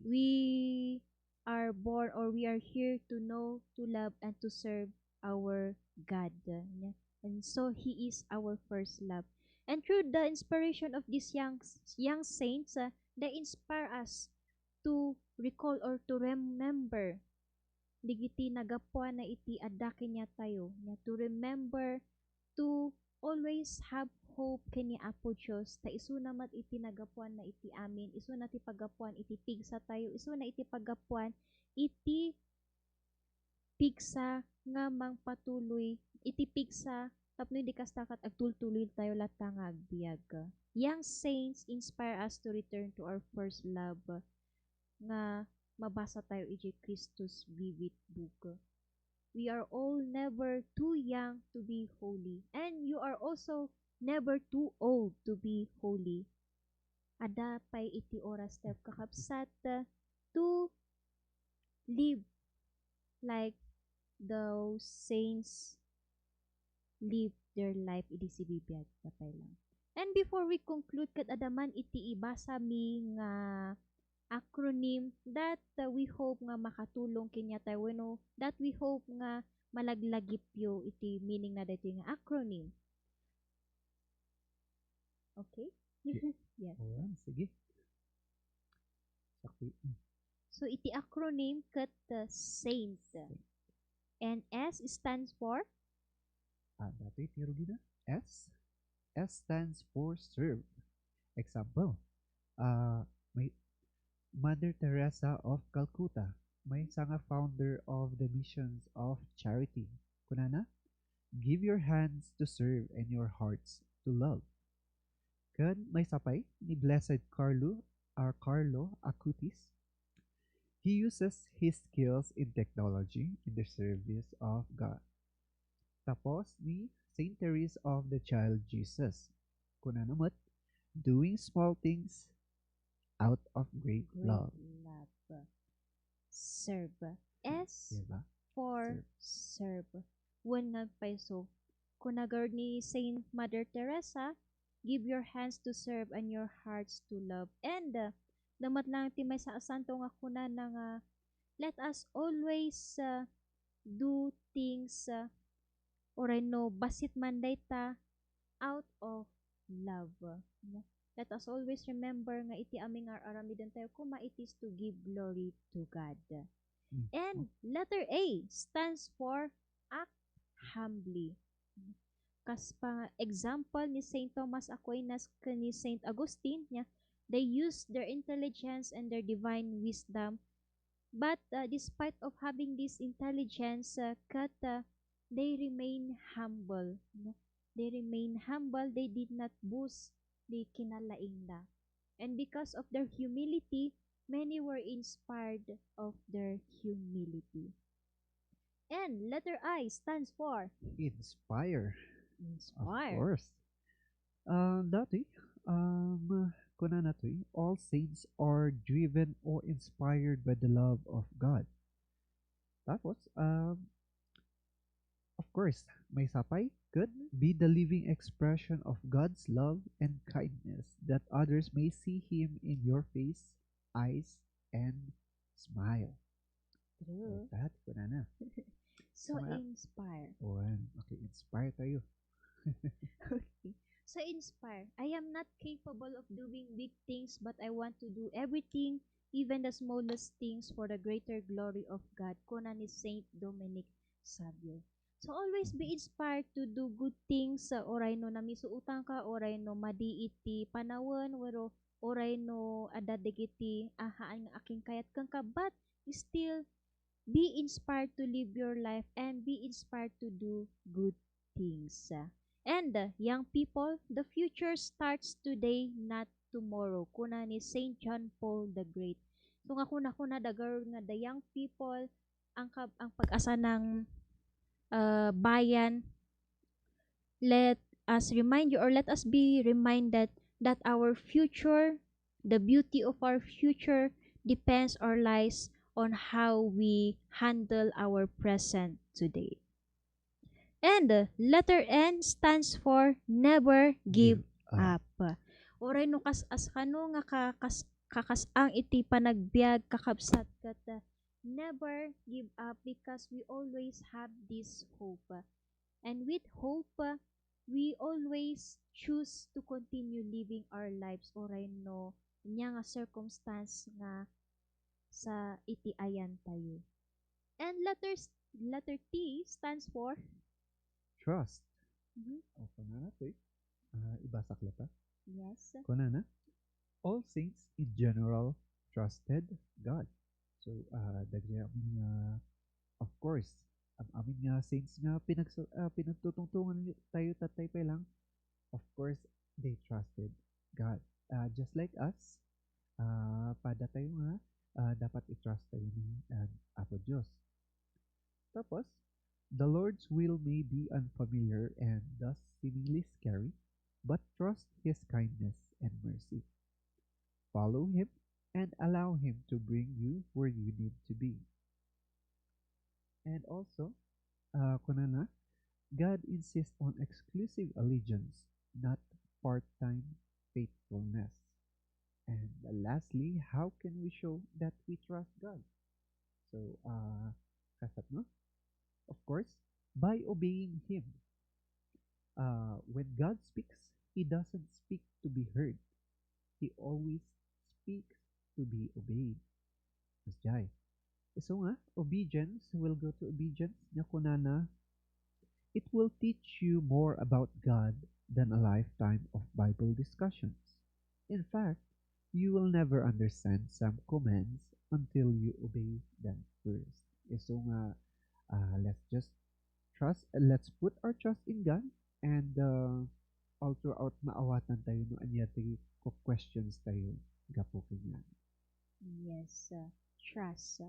We are born or we are here to know, to love, and to serve our God. Nya? And so, He is our first love. And through the inspiration of these young, young saints, uh, they inspire us to recall or to remember dagiti nagapuan na iti adda kaniatayo, nya to remember to always have hope ken ni Apo Dios, ta isuna met iti nagapuan na iti amin, isuna ti paggapuan iti pigsa tayo, isuna iti paggapuan iti pigsa nga mangpatuloy, iti pigsa tapno idi kasta ket agtultuloy tayo latta nga agbiag. Young saints inspire us to return to our first love nga mabasa tayo iti Christus Vivit book. We are all never too young to be holy, and you are also never too old to be holy. Adda pay iti oras tayo, kakabsat, to live like those saints live their life idi sibibiag ta pay lang. And before we conclude, ket adda man iti ibasa mi nga acronym that, uh, we hope nga makatulong kaniatayo wenno that we hope nga malaglagipyo iti meaning na daytoy nga acronym. Okay? Ye- Yes. Oo, sige. Sakti. So, iti acronym ket, uh, saint. And S stands for? Ah, dati, tiro gina. S. S stands for serve. Example, ah, may Mother Teresa of Calcutta, maysa nga founder of the Missions of Charity. Kunana, "Give your hands to serve and your hearts to love." Ken maysa pay ni Blessed Carlo, or Carlo Acutis, "He uses his skills in technology in the service of God." Tapos ni Saint Therese of the Child Jesus, kunana met, "Doing small things out of great Great love." love. Serve. S Diba? for Serve. serve. Wen nga pay so, kuna garud ni Saint Mother Teresa, "Give your hands to serve and your hearts to love." And, uh, damat lang ti maysa a santo nga kunana nga, let us always, uh, do things, uh, uray no bassit man dayta, out of love. No? Let us always remember nga iti amin nga ar-aramidentayo koma, it is to give glory to God. Mm. And letter A stands for act humbly. Kas pa example ni Saint Thomas Aquinas ken ni Saint Augustine, nya, they use their intelligence and their divine wisdom. But, uh, despite of having this intelligence, uh, ket, uh, they remain humble, no? They remain humble, they did not boast the kinalaingda. And because of their humility, many were inspired of their humility. And letter I stands for Inspire. Of inspire. Course. Ah, dati, um, kunana toy, "All saints are driven or inspired by the love of God." Tapos, um, of course, maysa pay, ket, "Be the living expression of God's love and kindness, that others may see Him in your face, eyes, and smile." True. Like that, kunana. So, Mga- inspire. Wan. Okay, inspire tayo. Okay. So, inspire. "I am not capable of doing big things, but I want to do everything, even the smallest things, for the greater glory of God," kuna ni Saint Dominic Savio. So, always be inspired to do good things, uh, uray no namisuotan ka, uray no madi iti panawen, wenno uray no adda dagiti ahaan nga akinkayat kenka, but still be inspired to live your life and be inspired to do good things. And, uh, young people, the future starts today, not tomorrow, kuna ni Saint John Paul the Great. So, nga kuna-kuna da garud nga the young people, ang kab-, ang pag-asa ng, uh, bayan, let us remind you, or let us be reminded that our future, the beauty of our future, depends or lies on how we handle our present today. And, uh, letter N stands for never give Give up. Uray no kas-, as kano nga kakas-, kakasang iti panagbiag, kakabsat, ket, uh, never give up, because we always have this hope. And with hope, uh, we always choose to continue living our lives, uray no ania nga circumstance nga sa iti ayan tayo. And letters, letter T stands for Trust. Mhm. O, kunana to eh. Ah, ibasa ko latta. Yes. Kunana, "All saints in general trusted God." So, ah, dagiti amin nga, of course, am-amin nga saints nga pinagsa-, ah, pinagtutungtungan tayo, tatay pa lang, of course, they trusted God. Ah, just like us, ah, pada tayo nga, ah, dapat i-trust tayo ni, ah, Apo Dios. Tapos, "The Lord's will may be unfamiliar and thus seemingly scary, but trust His kindness and mercy. Follow Him and allow Him to bring you where you need to be." And also, uh, kunana, "God insists on exclusive allegiance, not part-time faithfulness." And lastly, how can we show that we trust God? So, uh, kasat, no? Of course, by obeying Him. Uh, when God speaks, He doesn't speak to be heard. He always speaks to be obeyed. Masdiay. Isu nga, obedience, we'll go to obedience, nga kunana, "It will teach you more about God than a lifetime of Bible discussions. In fact, you will never understand some commands until you obey them first." Isu nga, ah, let's just trust, let's put our trust in God, and, uh, all throughout, maawatan tayo no ania ti ku-, questions tayo gapu kanian. Yes, uh, trust.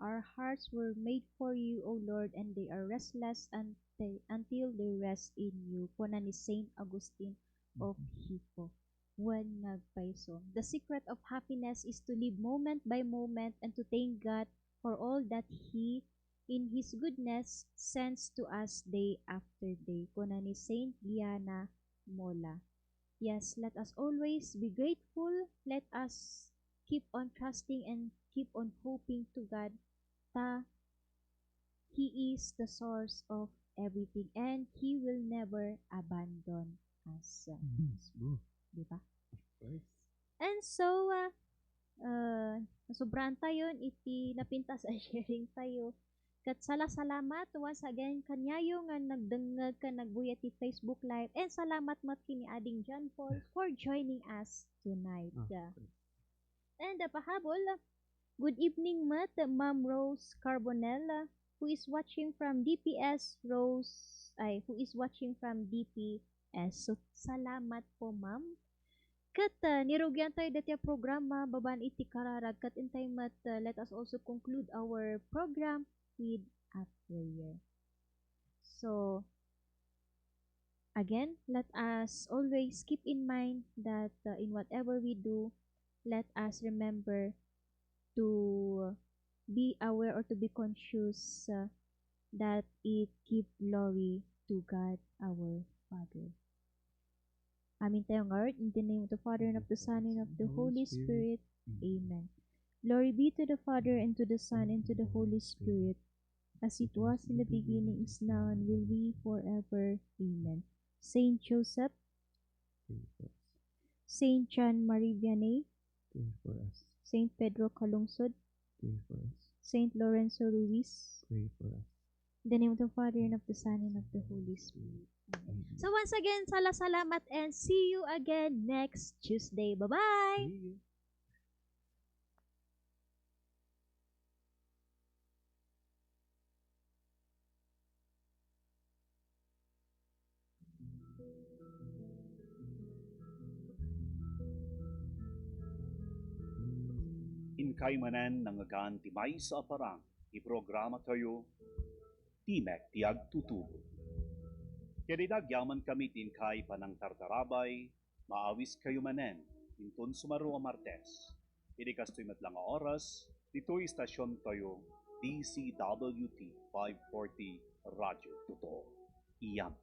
"Our hearts were made for you, O Lord, and they are restless unti-, until they rest in you," kuna ni Saint Augustine of Mhm. Hippo. Wen nga agpayso. "The secret of happiness is to live moment by moment and to thank God for all that He, in His goodness, sends to us day after day," kuna ni Saint Gianna Molla. Yes, let us always be grateful. Let us keep on trusting and keep on hoping to God, ta He is the source of everything and He will never abandon us. Mismo. Di ba? Of course. And so, uh, uh, nasubraantayon iti napintas a sharing tayo. Ket sala-salamat once again kaniayo nga nagdengngeg ken nagbuya ti Facebook Live. And salamat met ken ni Ading John Paul for joining us tonight. Ah, okay. And, uh, pahabol, good evening met, Ma'am Rose Carbonell, uh, who is watching from D P S, Rose, ay, who is watching from D P S. So, salamat po, ma'am. Ket, uh, nirugian tayo dati a programa, babaen iti kararag, ket intay met, uh, let us also conclude our program with a prayer. So, again, let us always keep in mind that, uh, in whatever we do, let us remember to be aware or to be conscious, uh, that it give glory to God our Father. Amin tayo nga, Lord, in the name of the Father, and of the Son, and of the Holy Spirit. Amen. Glory be to the Father, and to the Son, and to the Holy Spirit, as it was in the beginning, is now, and will be forever. Amen. Saint Joseph, Pray for us. Saint John Marie Vianney, Pray for us. Saint Pedro Calungsod, Pray for us. Saint Lorenzo Ruiz. Pray for us. In the name of the Father, and of the Son, and of the Holy Spirit. Amen. Amen. So once again, sala-salamat and see you again next Tuesday. Bye-bye! See you. Inkay manen nangngegan ti maysa a parang ti programatayo, Timek ti Agtutubo. Ket ita agyamankami ti inkay panangtartarabay, maawiskayo manen inton sumaro a Martes. Idi kastoy met la nga oras, ditoy istasiontayo, D C W T five forty, Radyo Totoo. Iyam.